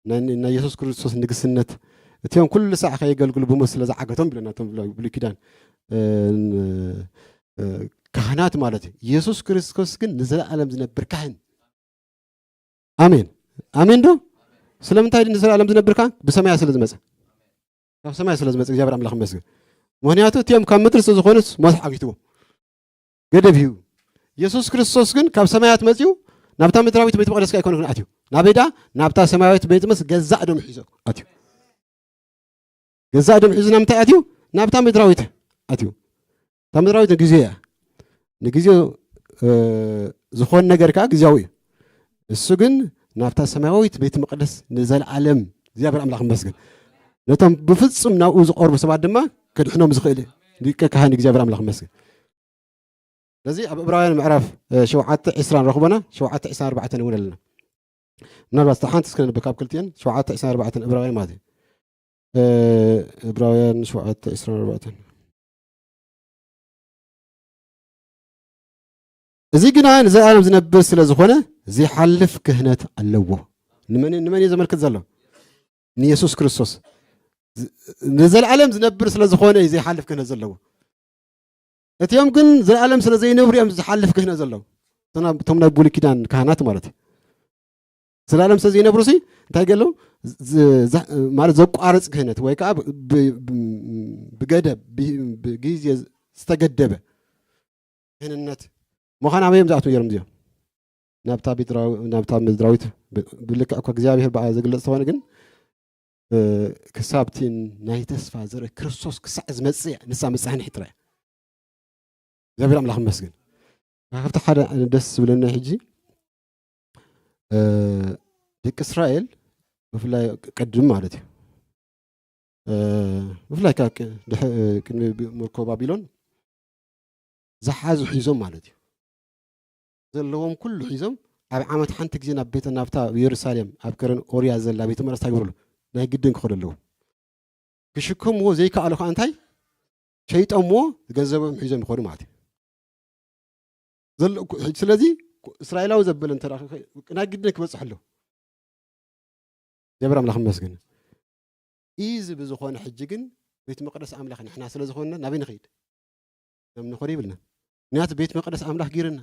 ናይ፣ ናይ የሱስ ክርስቶስ ንግስነት፣ እቲኦም ኩሉ ሳዕ ከየገልግሉ ብሞት ስለ ዝዓገቶም ብለና፣ እቶም ብሉይ፣ ብሉይ ኪዳን፣ እ፣ ን-፣ እ፣ ካህናት ማለት እዩ። የሱስ ክርስቶስ ግን ንዘለኣለም ዝነብር ካህን። ኣሜን። ኣሜን ዶ? ስለምንታይ ንዘለኣለም ዝነብር ካህን? ብሰማያ ስለ ዝመጸ። ካብ ሰማይ ስለ ዝመጸ እግዚኣብሔር ኣምላኽ ይመስገን። ምኽንያቱ እቲኦም ካብ ምድሪ ስለ ዝኾኑስ ሞት ዓጊትዎም። ገደብ እዩ። የሱስ ክርስቶስ ግን ካብ ሰማያት መጺኡ ናብታ ምድራዊት ቤተ መቕደስ ከኣ ኣይኮነ ኣትዩ። ናበይ ደኣ? ናብታ ሰማያዊት ቤተ መቅደስ ገዛእ ደሙ ሒዙ ኣትዩ። ገዛእ ደም ሒዙ ናብ ምንታይ ኣትዩ? ናብታ ምድራዊት ኣትዩ። እታ ምድራዊት ንግዜ እያ። ንግዜኡ፣ እ፣ ዝኾን ነገር ከዓ ግዜያዊ እዩ። እሱ ግን ናብታ ሰማያዊት ቤት መቕደስ ንዘለዓለም፣ እግዚኣብሔር ኣምላኽ ይመስገን። ነቶም ብፍጹም ናብኡ ዝቐርቡ ሰባት ድማ ከድሕኖም ዝኽእል ሊቀ ካህን እግዚኣብሔር ኣምላኽ ይመስገን። ስለዚ ኣብ ዕብራውያን ምዕራፍ፣ እ፣ ሸውዓተ ዕስራ ንረኽቦና፣ ሸውዓተ ዕስራ ኣርባዕተ ንብል ኣለና። ምናልባት እታ ሓንቲ እስከ ነንብብ ካብ ክልቲኤን፣ ሸውዓተ ዕስራ ኣርባዕተ ዕብራውያን ማለት እዩ። እ፣ ዕብራውያን ሸውዓተ ዕስራ ኣርባዕተ። እዚ ግና ንዘለኣለም ዝነብር ስለ ዝኾነ ዘይሓልፍ ክህነት ኣለዎ። ንመን፣ ንመን እዩ ዘመልክት ዘሎ? ንየሱስ ክርስቶስ። ዝ-፣ ንዘለኣለም ዝነብር ስለ ዝኾነ እዩ ዘይሓልፍ ክህነት ዘለዎ። እቲኦም ግን ዘለኣለም ስለ ዘይነብሩ እዮም ዝሓልፍ ክህነት ዘለዉ። እቶም ናይ፣ እቶም ናይ ብሉይ ኪዳን ካህናት ማለት እዩ። ዘለኣለም ስለ ዘይነብሩ ሲ እንታይ ገለዉ? ዝ-፣ ዝ-፣ ማለት ዘቋርጽ ክህነት ወይ ከዓ ብ-፣ ብ-፣ ብ-፣ ብገደብ፣ ብ-፣ ብግዜ ዝተገደበ ክህንነት ምዃን ኣበይ እዮም ዝኣትዉ ነይሮም እዚኦም? ናብታ ቤትራዊ-፣ ናብታ ምድራዊት ብ-፣ ብልክዕ እኳ እግዚኣብሔር ብኣ ዝግለጽ ተኾነ ግን፣ እ፣ ክሳብ እቲ ናይ ተስፋ ዘርኢ ክርስቶስ ክሳዕ ዝመጽእ እያ፣ ንሳ ምጽሓ ንሕትራ እያ። እግዚኣብሔር ኣምላኽ ይመስገን። ካብቲ ሓደ ደስ ዝብለኒ ሕጂ፣ እ፣ ደቂ እስራኤል ብፍላይ ቅድም ማለት እዩ፣ እ፣ ብፍላይ ካብ ቅ-፣ ድሕ-፣ እ፣ ቅድሚ ብ-፣ ምርኮ ባቢሎን ዝሓዙ ሒዞም ማለት እዩ። ዘለዎም ኩሉ ሒዞም ኣብ ዓመት ሓንቲ ግዜ ናብ ቤተ፣ ናብታ ኣብ የሩሳሌም ኣብ ከረን ኦርያ ዘላ ቤተ መቕደስ እንታይ ይገብሩ ኣለዉ? ናይ ግድን ክኸዱ ኣለዎም። ክሽከምዎ ዘይከኣሉ ከኣ እንታይ? ሸይጦምዎ ገንዘቦም ሒዞም ይኸዱ ማለት እዩ። ዘሎ እኮ፣ ሕጂ ስለዚ እስራኤላዊ ዘበለ እንተ ደኣ ከ-፣ ናይ ግድን ክበጽሑ ኣለዉ። እግዚኣብሔር ኣምላኽ ይመስገን። እዚ ብዝኾነ ሕጂ ግን ቤት መቕደስ ኣምላኽ ንሕና ስለ ዝኾንና ናበይ ንኸይድ? ናብ ንኾር ይብልና። ምክንያቱ ቤት መቕደስ ኣምላኽ ገይርና።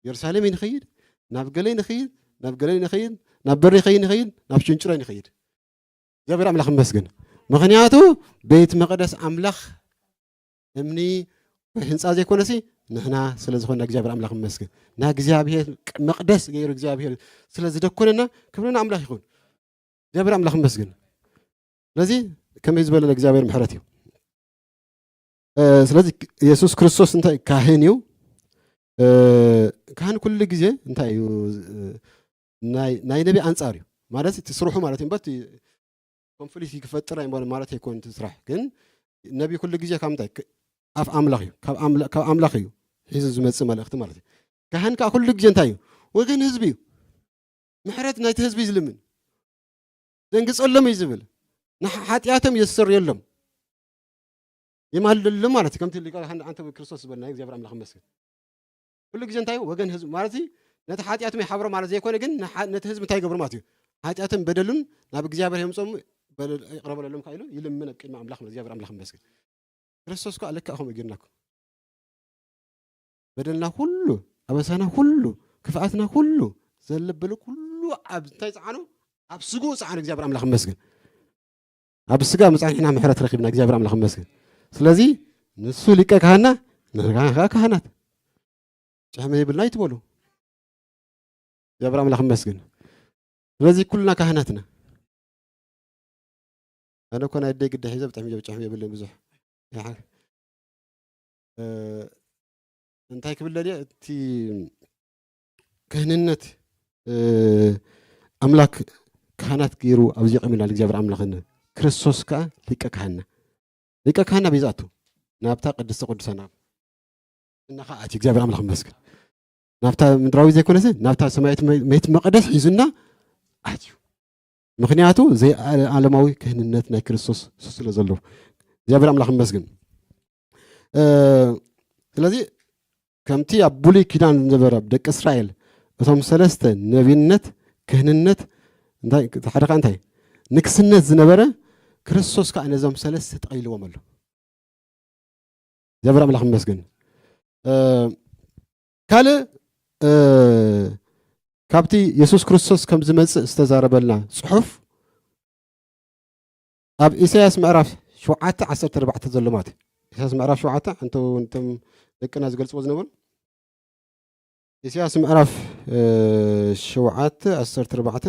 የሩሳሌም ንኸይድ፣ ናብ ገለ ንኸይድ፣ ናብ ገለ ንኸይድ፣ ናብ በሪኸይ ንኸይድ፣ ናብ ሽንጭሮይ ንኸይድ። እግዚኣብሔር ኣምላኽ ይመስገን። ምኽንያቱ ቤት መቕደስ ኣምላኽ እምኒ ወይ ህንጻ ዘይኮነሲ ንሕና ስለ ዝኾንና እግዚኣብሔር ኣምላኽ ይመስገን። ናይ እግዚኣብሔር መቕደስ ገይሩ እግዚኣብሔር ስለ ዝደኮነና ክብሪ ንኣምላኽ ይኹን። እግዚኣብሔር ኣምላኽ ይመስገን። ስለዚ ከመይ ዝበለ እግዚኣብሔር ምሕረት እዩ። እ፣ ስለዚ የሱስ ክርስቶስ እንታይ ካህን እዩ። እ፣ ካህን ኩሉ ግዜ እንታይ እዩ? እ፣ ናይ፣ ናይ ነቢ ኣንጻር እዩ። ማለት እቲ ስርሑ ማለት እዩ እምበር እቲ ኮንፍሊክት ክፈጥር ኣይምበር ማለት ኣይኮን እቲ ስራሕ። ግን ነቢ ኩሉ ግዜ ካብ ምንታይ? ክ-፣ ኣፍ ኣምላኽ እዩ። ካብ ኣምላ-፣ ካብ ኣምላኽ እዩ ሒዙ ዝመጽእ መልእኽቲ ማለት እዩ። ካህን ከኣ ኩሉ ግዜ እንታይ እዩ? ወገን ህዝቢ እዩ። ምሕረት ናይቲ ህዝቢ እዩ ዝልምን። ደንግጸሎም እዩ ዝብል። ንሓ-፣ ሓጢኣቶም የስተርየሎም። የማልደሎም ማለት እዩ። ከምቲ ሊቀ ካህን ኣንተ ክርስቶስ ዝበልና እግዚኣብሔር ኣምላኽ ይመስገን። ኩሉ ግዜ እንታይ እዩ? ወገን ህዝቢ ማለት እዚ ነቲ ሓጢኣቶም ይሓብሮ ማለት ዘይኮነ ግን ንሓ-፣ ነቲ ህዝቢ እንታይ ይገብሩ ማለት እዩ? ሓጢኣቶም በደሉን ናብ እግዚኣብሔር የምጾም በደል ይቕረ በለሎም ከኣ ኢሉ ይልምን ኣብ ቅድሚ ኣምላኽ ማለት እግዚኣብሔር ኣምላኽ ይመስገን። ክርስቶስ ከኣ ልክዕ ከምኡ ጌርናኩም። በደልና ኩሉ፣ ኣበሳና ኩሉ፣ ክፍኣትና ኩሉ፣ ዘለበለ ኩሉ ኣብ እንታይ ጸዓኖ? ኣብ ስግኡ ጸዓኖ። እግዚኣብሔር ኣምላኽ ይመስገን። ኣብ ስጋ ምጻን ንሕና ምሕረት ረኺብና፣ እግዚኣብሔር ኣምላኽ ይመስገን። ስለዚ ንሱ ሊቀ ካህንና፣ ንሕና ከኣ ካህናት። ጭሕሚ የብልና ኣይትበሉ። እግዚኣብሔር ኣምላኽ ይመስገን። ስለዚ ኩልና ካህናት ኢና። ኣነ እኮ ናይ ኣደይ ግዳ ሒዘ ብጣዕሚ ጭሕሚ የብልን ብዙሕ። ይሓ-፣ እ፣ እንታይ ክብል ደልየ፣ እቲ ክህንነት፣ እ፣ ኣምላክ ካህናት ገይሩ ኣብዚ የቐምና እግዚኣብሔር ኣምላኽን ክርስቶስ ከኣ ሊቀ ካህንና። ሊቀ ካህንና ቤዛ ኣቱ ናብታ ቅድስተ ቅዱሳን ናብ እና ከኣ ኣትዩ እግዚኣብሔር ኣምላኽ ይመስገን። ናብታ ምድራዊ ዘይኮነስ ናብታ ሰማያዊት መ-፣ ቤት መቕደስ ሒዙና ኣትዩ። ምኽንያቱ ዘይዓለማዊ ክህንነት ናይ ክርስቶስ ስለ ዘለዎ እግዚኣብሔር ኣምላኽ ይመስገን። እ፣ ስለዚ ከምቲ ኣብ ብሉይ ኪዳን ዝነበረ ኣብ ደቂ እስራኤል እቶም ሰለስተ ነቢነት፣ ክህንነት፣ እንታይ፣ እቲ ሓደ ኸኣ እንታይ? ንግስነት ዝነበረ ክርስቶስ ከኣ ነዞም ሰለስተ ጠቕሊልዎም ኣሎ። እግዚኣብሔር ኣምላኽ ይመስገን። እ፣ ካልእ፣ እ፣ ካብቲ የሱስ ክርስቶስ ከም ዝመጽእ ዝተዛረበልና ጽሑፍ ኣብ ኢሳያስ ምዕራፍ ሸውዓተ ዓሰርተ ኣርባዕተ ዘሎ ማለት እዩ። ኢሳያስ ምዕራፍ ሸውዓተ፣ እንተ እውን እቶም ደቅና ዝገልጽዎ ዝነበሩ። ኢሳያስ ምዕራፍ፣ እ፣ ሸውዓተ ዓሰርተ ኣርባዕተ።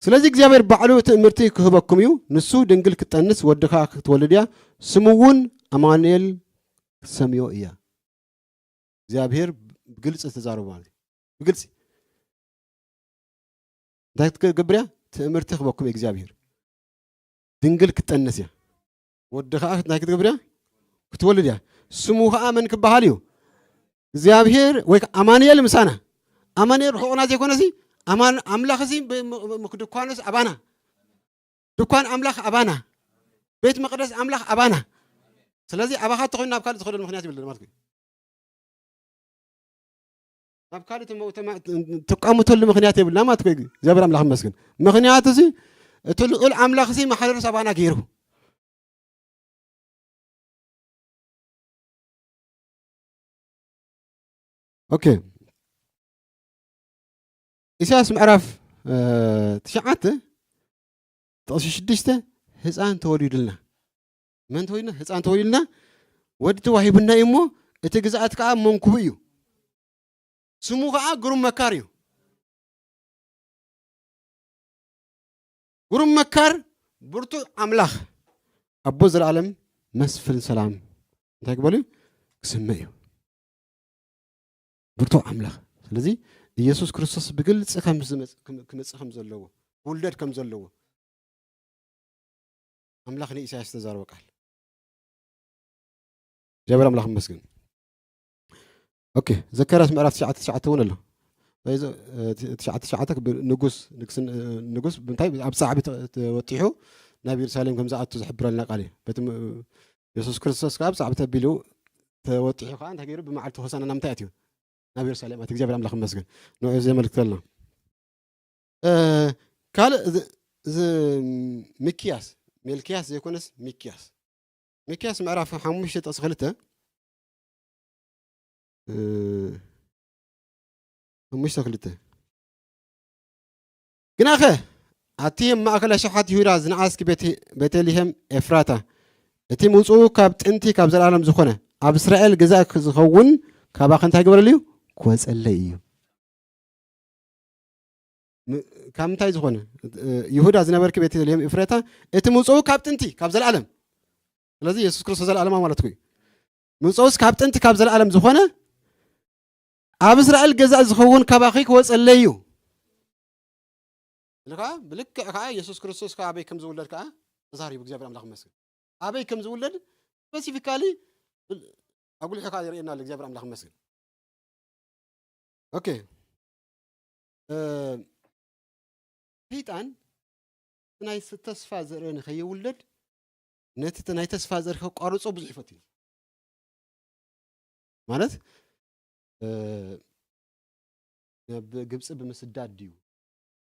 ስለዚ እግዚኣብሔር ባዕሉ ትእምርቲ ክህበኩም እዩ። ንሱ ድንግል ክትጠንስ ወዲ ከኣ ክትወልድ እያ፣ ስሙ እውን ኣማኑኤል ክትሰምዮ እያ። እግዚኣብሔር ብግልፂ ተዛረቡ ማለት እዩ። ብግልፂ እንታይ ክትገብር እያ? ትእምርቲ ክህበኩም እዩ እግዚኣብሔር። ድንግል ክትጠንስ እያ። ወዲ ከዓ እንታይ ክትገብር እያ? ክትወልድ እያ። ስሙ ከዓ መን ክበሃል እዩ? እግዚኣብሔር ወይ ከዓ ኣማኑኤል ምሳና። ኣማኑኤል ርሑቕና ዘይኮነሲ ኣማን-፣ ኣምላኽሲ ብ-፣ ም-፣ ም-፣ ድኳንስ ኣባና። ድኳን ኣምላኽ ኣባና። ቤት መቕደስ ኣምላኽ ኣባና። ስለዚ ኣባኻ ተኾይኑ ናብ ካልእ ዝኸደሉ ምኽንያት የብልና ማለት እዩ። ናብ ካልእ ተመ-፣ ተማ-፣ ትቃምተሉ ምኽንያት የብልና ማለት እዩ። እግዚኣብሔር ኣምላኽ ይመስገን። ምኽንያቱ እዚ እቲ ልዑል ኣምላኽ እዚ ማሕደሩ ኣባና ገይሩ። ኦኬ። ኢሳያስ ምዕራፍ፣ እ፣ ትሽዓተ ጥቕሲ ሽዱሽተ፣ ህፃን ተወሊዱልና። መን ተወሊዱና? ህፃን ተወሊዱልና፣ ወዲ ተዋሂቡና እዩ እሞ፣ እቲ ግዝኣት ከዓ መንኩቡ እዩ። ስሙ ከዓ ግሩም መካር እዩ። ግሩም መካር፣ ብርቱዕ ኣምላኽ፣ ኣቦ ዘለኣለም፣ መስፍን ሰላም። እንታይ ክበሉ እዩ? ክስመ እዩ። ብርቱዕ ኣምላኽ። ስለዚ ኢየሱስ ክርስቶስ ብግልጺ ከም ዝመጽ-፣ ክም-፣ ክመጽእ ከም ዘለዎ፣ ክውለድ ከም ዘለዎ ኣምላኽ ንኢሳያስ ዝተዛረቦ ቃል። እግዚኣብሔር ኣምላኽ ይመስገን። ኦኬ፣ ዘካርያስ ምዕራፍ ትሽዓተ ትሽዓተ እውን ኣሎ። በዚ፣ እ፣ ት-፣ ትሽዓተ ትሽዓተ ብ-፣ ንጉስ፣ ንግስን-፣ እ፣ ንጉስ ብምንታይ ኣብ ጻዕቢ ተ-፣ ተወጢሑ ናብ የሩሳሌም ከም ዝኣቱ ዝሕብረልና ቃል እዩ። በቲ ም-፣ የሱስ ክርስቶስ ከኣ ኣብ ጻዕቢ ተቢሉ ተወጢሑ ከኣ እንታይ ገይሩ? ብመዓልቲ ሆሳና ናብ ምንታይ ኣትዩ? ናብ የሩሳሌም ኣትዩ። እግዚኣብሔር ኣምላኽ ይመስገን። ንዑ ዘመልክተልና። እ፣ ካልእ ዝ-፣ ዝ-፣ ሚክያስ፣ ሜልክያስ ዘይኮነስ ሚክያስ። ሚክያስ ምዕራፍ ሓሙሽተ ጥቕሲ ክልተ፣ እ፣ ሓሙሽተ ክልተ። ግናኸ ኣቲ ኣብ ማእከል ኣሽሓት ይሁዳ ዝነኣስኪ ቤተ-፣ ቤተልሔም ኤፍራታ፣ እቲ ምውጽኡ ካብ ጥንቲ ካብ ዘለኣለም ዝኾነ፣ ኣብ እስራኤል ገዛእ ዝኸውን ካባኺ እንታይ ግበረሉ እዩ? ክወጸለይ እዩ። ም-፣ ካብ ምንታይ ዝኾነ? እ፣ ይሁዳ ዝነበርኪ ቤተልሔም ኤፍራታ፣ እቲ ምውጽኡ ካብ ጥንቲ ካብ ዘለኣለም። ስለዚ የሱስ ክርስቶስ ዘለኣለማዊ ማለት እኮ እዩ። ምውጽኡስ ካብ ጥንቲ ካብ ዘለኣለም ዝኾነ፣ ኣብ እስራኤል ገዛእ ዝኸውን ካባኺ ክወጸለይ እዩ። ኢሉ ከኣ ብልክዕ ከኣ የሱስ ክርስቶስ ከኣ ኣበይ ከም ዝውለድ ከኣ ተዛሪቡ፣ እግዚኣብሔር ኣምላኽ ይመስገን። ኣበይ ከም ዝውለድ ስፐሲፊካሊ ኣጉሊሑ ከኣ የርእየና ኣሎ፣ እግዚኣብሔር ኣምላኽ ይመስገን። ኦኬ። እ፣ ሰይጣን ናይ ስ-፣ ተስፋ ዘርኢ ንኸይውለድ፣ ነቲ ተ-፣ ናይ ተስፋ ዘርኢ ከቋርጾ ብዙሕ ይፈትን እዩ። ማለት፣ እ፣ ናብ ግብጺ ብምስዳድ ድዩ?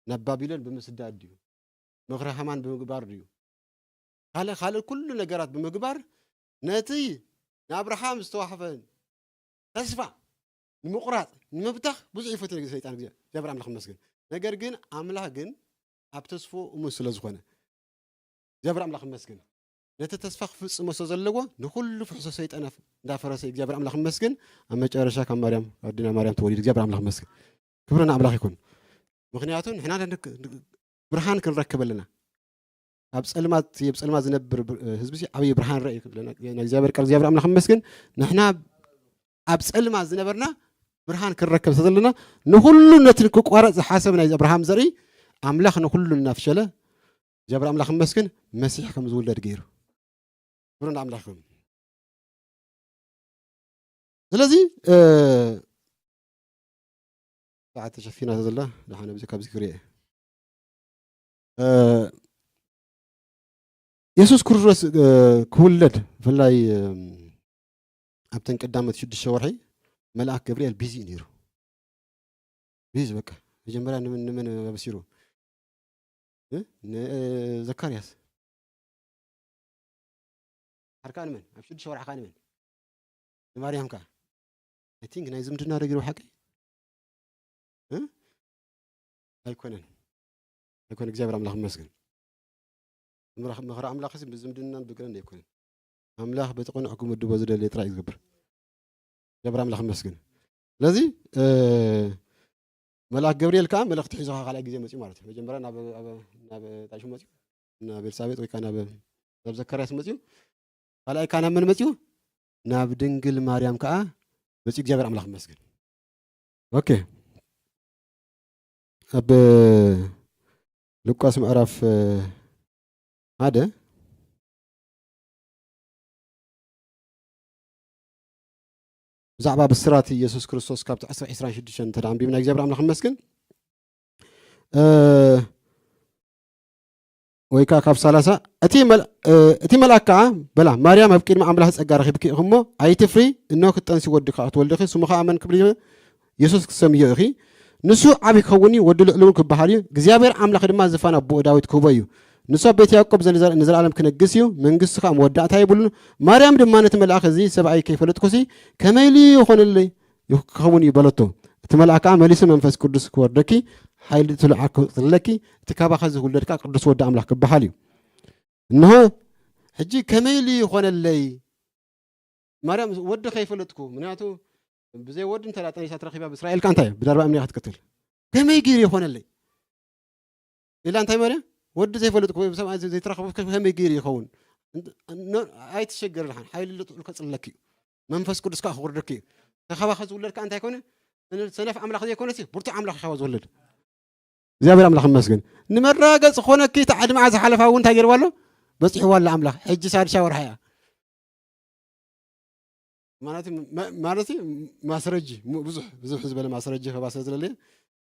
ናብ ባቢሎን ብምስዳድ ድዩ? ምኽሪ ሃማን ብምግባር ድዩ? ካልእ፣ ካልእ ኩሉ ነገራት ብምግባር ነቲ ንኣብርሃም ዝተዋህበ ተስፋ ንምቑራጽ፣ ንምብታኽ ብዙሕ ይፈትን እዩ ሰይጣን። ግዜ እግዚኣብሔር ኣምላኽ ይመስገን። ነገር ግን ኣምላኽ ግን ኣብ ተስፍኡ እሙን ስለ ዝኾነ፣ እግዚኣብሔር ኣምላኽ ይመስገን። ነቲ ተስፋ ክፍጽሞ ስለ ዘለዎ ንኹሉ ፍሕሶ ሰይጣን ኣፍ-፣ እንዳፈረሰ፣ እግዚኣብሔር ኣምላኽ ይመስገን። ኣብ መጨረሻ ካብ ማርያም፣ ኣዴና ማርያም ተወሊዱ። እግዚኣብሔር ኣምላኽ ይመስገን። ክብሪ ንኣምላኽ ይኹን። ምኽንያቱ ንሕና ንክ-፣ ብርሃን ክንረክብ ኣለና። ኣብ ጸልማት፣ ኣብ ጸልማት ዝነብር ብ-፣ ህዝቢ ሲ ዓብዪ ብርሃን ረኢ ይብለና። ናይ እግዚኣብሔር ቃል፣ እግዚኣብሔር ኣምላኽ ይመስገን። ንሕና ኣብ ጸልማት ዝነበርና ብርሃን ክንረክብ ስለ ዘለና፣ ንኹሉ ነቲ ክቋረጽ ዝሓሰብ ናይ ኣብርሃም ዘርኢ ኣምላኽ ንኹሉ እናፍሸለ፣ እግዚኣብሔር ኣምላኽ ይመስገን፣ መሲሕ ከም ዝውለድ ገይሩ። ክብሪ ንኣምላኽ ይኹን። ስለዚ፣ እ፣ ሰዓት ተሸፊና ዘላ፣ ደሓን ኣብዚ ካብዚ ክሪኤ። እ፣ የሱስ ክርስቶስ፣ እ፣ ክውለድ፣ ብፍላይ፣ እ፣ ኣብተን ቀዳሞት ሽዱሽተ ወርሒ መልኣክ ገብርኤል ቢዚ እዩ ነይሩ። ቢዚ በቃ። መጀመርያ ንመን፣ ንመን ኣበሲሩ? እ? ን-፣ እ፣ ዘካርያስ። ሓር ከኣ ንመን? ኣብ ሽዱሽተ ወርሒ ከኣ ንመን? ንማርያም ከኣ። I think ናይ ዝምድና ዶ ገይሩ ሓቀይ? እ? ኣይኮነን። ኣይኮነ፣ እግዚኣብሔር ኣምላኽ ይመስገን። ምኽሪ፣ ምኽሪ ኣምላኽሲ ብዝምድናን ብገለን ኣይኮነን። ኣምላኽ በቲ ቅኑዕ ክምድቦ ዝደለየ ጥራይ እዩ ዝገብር። እግዚኣብሔር ኣምላኽ ይመስገን። ስለዚ፣ እ፣ መልኣክ ገብርኤል ከዓ መልእኽቲ ሒዙ ከዓ ካልኣይ ግዜ መፅዩ ማለት እዩ። መጀመርያ ናብ፣ ኣብ፣ ናብ እንታይ ሽሙ መፅዩ? ናብ ኤልሳቤጥ ወይ ከዓ ናብ፣ ናብ ዘካርያስ መፅዩ። ካልኣይ ከዓ ናብ መን መፅዩ? ናብ ድንግል ማርያም ከዓ መፅዩ። እግዚኣብሔር ኣምላኽ ይመስገን። ኦኬ። ኣብ ሉቃስ ምዕራፍ፣ እ፣ ሓደ ብዛዕባ ብስራት ኢየሱስ ክርስቶስ ካብቲ ዕስራ ዒስራን ሽዱሽተን እንተ ደኣ ኣንቢብና፣ እግዚኣብሔር ኣምላኽ ይመስገን። እ፣ ወይ ከኣ ካብ ሰላሳ፣ እቲ መል-፣ እ፣ እቲ መልኣክ ከኣ በላ፣ "ማርያም፣ ኣብ ቅድሚ ኣምላኽ ጸጋ ረኺብኪ ኢኺ እሞ፣ ኣይትፍሪ፣ እንሆ ክትጠንሲ ወዲ ከኣ ክትወልዲ ኢኺ፣ ስሙ ከኣ መን ክብል ኢኺ? የሱስ ክትሰምዮ ኢኺ። ንሱ ዓቢ ክኸውን እዩ፣ ወዲ ልዑል እውን ክበሃል እዩ። እግዚኣብሔር ኣምላኽ ድማ ዝፋን ኣቦኡ ዳዊት ክህቦ እዩ። ንሱ ኣብ ቤት ያዕቆብ ዘንዘ-፣ ንዘለኣለም ክነግስ እዩ፣ መንግስቱ ከኣ መወዳእታ የብሉን። ማርያም ድማ ነቲ መልኣኽ፣ እዚ ሰብኣይ ከይፈለጥኩሲ ከመይ ኢሉ ይኾነለይ? ክኸውን እዩ" በለቶ። እቲ መልኣክ ከኣ መሊሱ፣ "መንፈስ ቅዱስ ክወርደኪ፣ ሓይሊ ትልዓል ክቕጽለኪ፣ እቲ ካባኻ ዝውለድ ከኣ ቅዱስ ወዲ ኣምላኽ ክበሃል እዩ። እንሆ፣ ሕጂ ከመይ ኢሉ ይኾነለይ?" ማርያም፣ "ወዲ ከይፈለጥኩ"፣ ምክንያቱ ብዘይ ወዲ እንተ ደኣ ጠኒሳ ተረኺባ ብእስራኤል ከኣ እንታይ እያ? ብዳርባ እምኒ እያ ክትቅትል። "ከመይ ገይሩ ይኾነለይ?" ኢላ እንታይ ማርያም? "ወዲ ዘይፈለጥኩ ወይ ሰብኣይ ዘይተረኸቡ ከመይ ገይሩ ይኸውን?" እንት-፣ ኖ-፣ ኣይትሸገሪ፣ ደሓን ሓይሊ ልዑል ከጽለኪ እዩ። መንፈስ ቅዱስ ከኣ ክወርደኪ እዩ። ተኻባኸ ዝውለድ ከኣ እንታይ ኮነ? ሰነፍ ኣምላኽ ዘይኮነሲ ብርቱዕ ኣምላኽ እዩ ካብኣ ዝወለድ። እግዚኣብሔር ኣምላኽ ይመስገን። ንመረጋገጺ ክኾነኪ፣ እቲ ዕድመኣ ዝሓለፋ እውን እንታይ ገይርዋ ኣሎ? በጺሕዋ ኣሎ ኣምላኽ። ሕጂ ሳድሻ ወርሓ እያ። ማለት መ-፣ ማለት ማስረጂ፣ ሙ-፣ ብዙሕ፣ ብዙሕ ዝበለ ማስረጂ ከባ ስለ ዝለለየ፣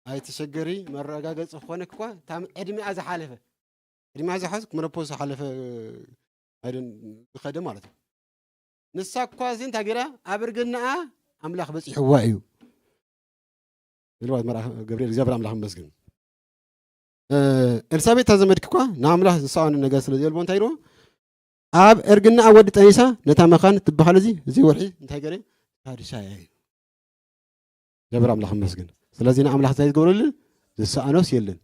ኣይትሸገሪ፣ መረጋገጺ ክኾነኪ እኳ፣ እታ ዕድመኣ ዝሓለፈ፣ ዕድመኣ ዝሓለፈ፣ መነፖዝ ዝሓለፈ፣ ኣይደን-፣ ዝኸደ ማለት እዩ። ንሳ እኳ እዚ እንታይ ገይራ? ኣብ እርግናኣ ኣምላኽ በጺሕዋ እዩ። ኢልዋ መልኣኽ ገብርኤል፣ እግዚኣብሔር ኣምላኽ ይመስገን። እ፣ ኤልሳቤጥ እታ ዘመድኪ እኳ ንኣምላኽ ዝሰኣኖ ነገር ስለ ዘየልቦ እንታይ ኢልዎ? ኣብ እርግናኣ ወዲ ጠኒሳ ነታ መኻን ትበሃል እዚ፣ እዚ ወርሒ እንታይ ገይረ? ሳድሻ እያ እዩ። እግዚኣብሔር ኣምላኽ ይመስገን። ስለዚ ንኣምላኽ እንታይ ዝገብረሉ? ዝሰኣኖስ የለን።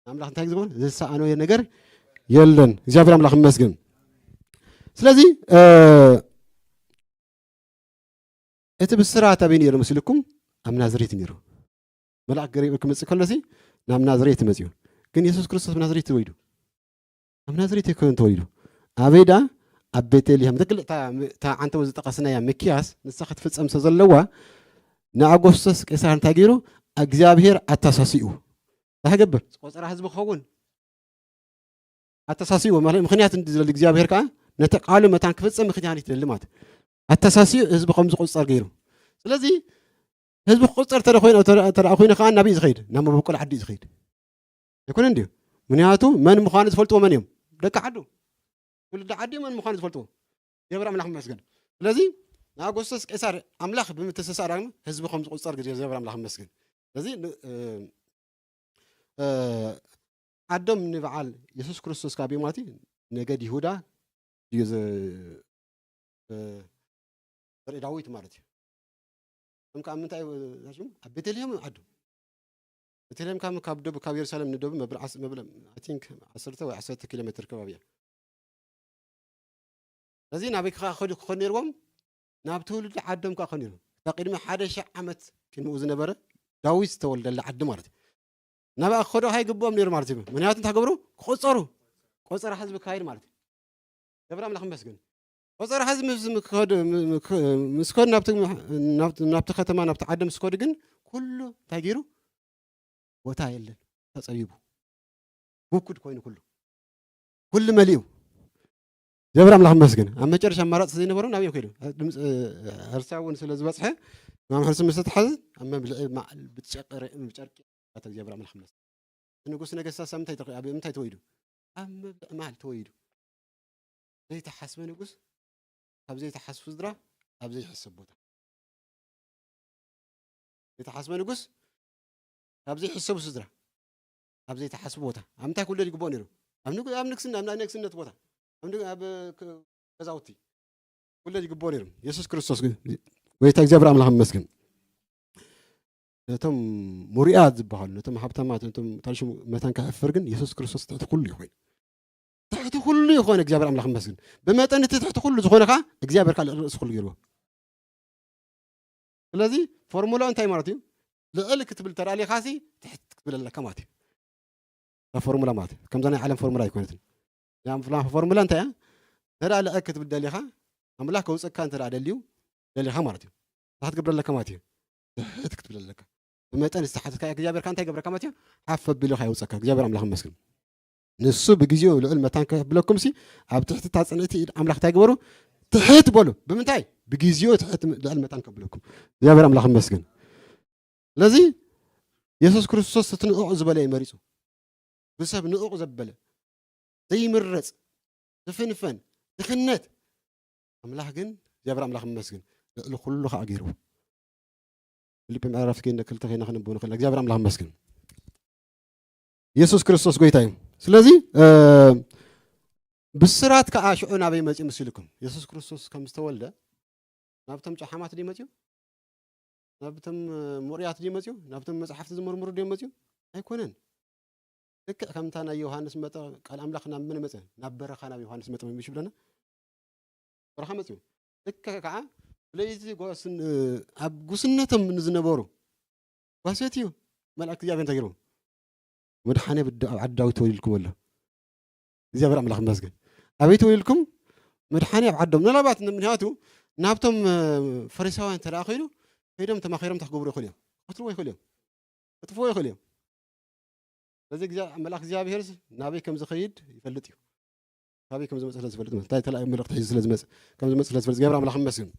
ንኣምላኽ እንታይ ዝገብር? ዝሰኣኖ ነገር የለን። እግዚኣብሔር ኣምላኽ ይመስገን። ስለዚ፣ እ፣ እቲ ብስራት ኣበይ ነይሩ መስልኩም? ኣብ ናዝሬት ነይሩ። መልኣክ ገብርኤል ክመጽእ ከሎሲ ናብ ናዝሬት መጽዩ። ግን የሱስ ክርስቶስ ኣብ ናዝሬት ተወሊዱ? ኣብ ናዝሬት ኣይኮነን ተወሊዱ። ኣበይ ደኣ? ኣብ ቤተልሔም። ትክክል፣ እታ፣ እታ ዓንተቦ ዝጠቐስናያ ሚክያስ ንሳ ክትፍጸም ስለ ዘለዋ ንኣጎስቶስ ቄሳር እንታይ ገይሩ? እግዚኣብሔር ኣተሳሲኡ። እንታይ ክገብር? ቆጸራ ህዝቢ ክኸውን ኣተሳሲኡ። ማለት ምኽንያት እንዲ ዝደሊ እግዚኣብሔር ከኣ ነቲ ቃሉ መታን ክፍጸም ምኽንያት ይደሊ ማለት እዩ። ኣተሳሲኡ ህዝቢ ከም ዝቁጸር ገይሩ። ስለዚ ህዝቢ ክቁጸር ተደ ኮይኑ፣ ተደ-፣ ተደ ኮይኑ ከኣ ናብይ ዝኸይድ? ናብ መበቆል ዓዲ እዩ ዝኸይድ። ኣይኮነን ድዩ? ምኽንያቱ መን ምዃኑ ዝፈልጥዎ መን እዮም? ደቂ ዓዱ። ትውልዲ ዓዲ መን ምዃኑ ዝፈልጥዎ? እግዚኣብሔር ኣምላኽ ይመስገን። ስለዚ ንኣጎስቶስ ቄሳር ኣምላኽ ብምትስሳእ ዳግመ ህዝቢ ከም ዝቁጸር ግዜ እግዚኣብሔር ኣምላኽ ይመስገን። ስለዚ ን-፣ እ፣ እ፣ ዓዶም ንበዓል የሱስ ክርስቶስ ካብ ማለት እዩ፣ ነገድ ይሁዳ እዩ ዝ-፣ እ፣ ዘርኢ ዳዊት ማለት እዩ። ከም ካብ ምንታይ ሽሙ? ኣብ ቤተልሔም ዓዱ። ቤተልሔም ካብ፣ ካብ ደቡብ፣ ካብ የሩሳሌም ንደቡብ መብል ዓስ-፣ መብል፣ I think፣ ዓሰርተ ወይ ዓሰርተ ኪሎ ሜትር ከባቢ እያ። ስለዚ ናበይ ክኸዱ ክኾኑ ነይርዎም? ናብ ትውልዲ ዓዶም ከኣ ክኾኑ ነይርዎም። እታ ቅድሚ ሓደ ሺሕ ዓመት ቅድሚኡ ዝነበረ ዳዊት ዝተወልደላ ዓዲ ማለት እዩ። ናብኣ ክኸዱ ኣይግብኦም ነይሩ ማለት እዩ። ምኽንያቱ እንታይ ክገብሩ? ክቆጸሩ። ቆጸራ ህዝቢ ክካየድ ማለት እዩ። ገብረ ኣምላኽ ይመስገን። ቆጸራ ህዝቢ ምስ፣ ምስ ክኸዱ፣ ም-፣ ም-፣ ምስ ከዱ ናብቲ፣ ናብቲ፣ ናብቲ ከተማ፣ ናብቲ ዓዲ ምስ ከዱ ግን ኩሉ እንታይ ገይሩ? ቦታ የለን። ተጸቢቡ። ውኩድ ኮይኑ ኩሉ። ኩሉ መሊኡ። ገብረ ኣምላኽ ይመስገን። ኣብ መጨረሻ ኣማራጺ ዘይነበሮም ናብኦም ከይዱ። ድምፂ፣ እ፣ ሕርሳ እውን ስለ ዝበጽሐ፣ ማም ሕርሲ ምስ ተተሓዘ ኣብ መብልዒ ማዕል ብጨርቂ፣ ብጨርቂ ኣተ እግዚኣብሔር ኣምላኽ ይመስገን። እቲ ንጉስ ነገስታት ሳብ ምንታይ ተኸ-፣ ኣብ ምንታይ ተወይዱ? ኣብ መብልዒ ማዕል ተወይዱ። ዘይተሓስበ ንጉስ፣ ካብ ዘይተሓስቡ ስድራ፣ ኣብ ዘይሕሰብ ቦታ። ዘይተሓስበ ንጉስ፣ ካብ ዘይሕሰቡ ስድራ፣ ኣብ ዘይተሓስቡ ቦታ። ኣብ ምንታይ ክውለድ ይግብኦ ነይሩ? ኣብ ንግ-፣ ኣብ ንግስና፣ ኣብ ናይ ንግስነት ቦታ። ኣብ ንግ-፣ ኣብ፣ እ፣ ክ-፣ ገዛውቲ ክውለድ ይግብኦ ነይሩ። የሱስ ክርስቶስ ግን፣ ጎይታ እግዚኣብሔር ኣምላኽ ይመስገን። ነቶም ሙሩያት ዝበሃሉ፣ ነቶም ሃብታማት፣ ነቶም ታልሽሙ መታን ከሕፍር ግን የሱስ ክርስቶስ ትሕቲ ኩሉ ይኾይኑ። ትሕቲ ኩሉ ይኾነ እግዚኣብሔር ኣምላኽ ይመስገን። ብመጠን እቲ ትሕቲ ኩሉ ዝኾነ ኸዓ እግዚኣብሔር ካልእ ርእሲ ኩሉ ገይርዎ። ስለዚ ፎርሙላ እንታይ ማለት እዩ? ልዕል ክትብል ተደኣ ደሊኻሲ ትሕት ክትብል ኣለካ ማለት እዩ። እታ ፎርሙላ ማለት እዩ። ከምዛ ናይ ዓለም ፎርሙላ ኣይኮነትን። እዛ ፎርሙላ እንታይ እያ? ተደኣ ልዕል ክትብል ደሊኻ፣ ኣምላኽ ከውፀካ እንተ ደኣ ደልዩ፣ ደሊኻ ማለት እዩ። እንታይ ክትገብር ኣለካ ማለት እዩ? ትሕት ክትብል ኣለካ። ብመጠን ዝተሓተትካ እግዚኣብሔር ከኣ እንታይ ይገብረካ ማለት እዩ? ሓፍ ኣቢሉ ከኣ የውፀካ። እግዚኣብሔር ኣምላኽ ይመስገን። ንሱ ብግዜኡ ልዑል መታን ከብለኩም ሲ፣ ኣብ ትሕቲ እታ ጽንዕቲ ኢድ ኣምላኽ እንታይ ግበሩ? ትሕት በሉ። ብምንታይ? ብግዜኡ ትሕት ልዕል መታን ከብለኩም። እግዚኣብሔር ኣምላኽ ይመስገን። ስለዚ የሱስ ክርስቶስ እቲ ንዑቕ ዝበለ እዩ መሪጹ። ብሰብ ንዑቕ ዘበለ፣ ዘይምረጽ፣ ዝፍንፈን፣ ዝኽነት። ኣምላኽ ግን፣ እግዚኣብሔር ኣምላኽ ይመስገን፣ ልዕሊ ኩሉ ከኣ ገይርዎ። ፊልጲ ምዕራፍ ኬንደ ክልተ ኬና ከነንብቦ ንኽእል። እግዚኣብሔር ኣምላኽ ይመስገን። የሱስ ክርስቶስ ጎይታ እዩ። ስለዚ፣ እ፣ ብስራት ከኣ ሽዑ ናበይ መጺኡ ምስ ኢልኩም፣ የሱስ ክርስቶስ ከም ዝተወልደ ናብቶም ጨሓማት ድዩ መጺኡ? ናብቶም፣ እ፣ ምሩያት ድዩ መጺኡ? ናብቶም መጻሕፍቲ ዝምርምሩ ድዩ መጺኡ? ኣይኮነን። ልክዕ ከምታ ናይ ዮሃንስ መጠ-፣ ቃል ኣምላኽ ናብ መን መጸ? ናብ በረኻ ናብ ዮሃንስ መጠ-፣ ምሽ ይብለና? በረኻ መጺኡ። ልክዕ ከኣ ለይቲ ጓስን-፣ ኣብ ጉስነቶም ንዝነበሩ ጓሶት እዩ። መልኣክ እግዚኣብሔር እንታይ ገይርዎ? መድሓኔ ኣብ ድ-፣ ኣብ ዓዲ ዳዊት ተወሊድኩም ኣሎ። እግዚኣብሔር ኣምላኽ ይመስገን። ኣበይ ተወሊድኩም? መድሓኔ ኣብ ዓዶም። ምናልባት ምክንያቱ ናብቶም፣ እ፣ ፈሪሳውያን እንተ ደኣ ኾይኑ፣ ከይዶም ተማኺሮም እንታይ ክገብሩ ይኽእሉ እዮም? ክቐትልዎ ይኽእሉ እዮም። ክጥፍዎ ይኽእሉ እዮም። ስለዚ እግዚኣብ-፣ መልኣክ እግዚኣብሔር ናበይ ከም ዝኸይድ ይፈልጥ እዩ። ካበይ ከም ዝመጽእ ስለ ዝፈልጥ፣ እንታይ ተላእዩ መልእኽቲ ሒዙ ስለ ዝመጽእ፣ ከም ዝመጽእ ስለ ዝፈልጥ፣ እግዚኣብሔር ኣምላኽ ይመስገን።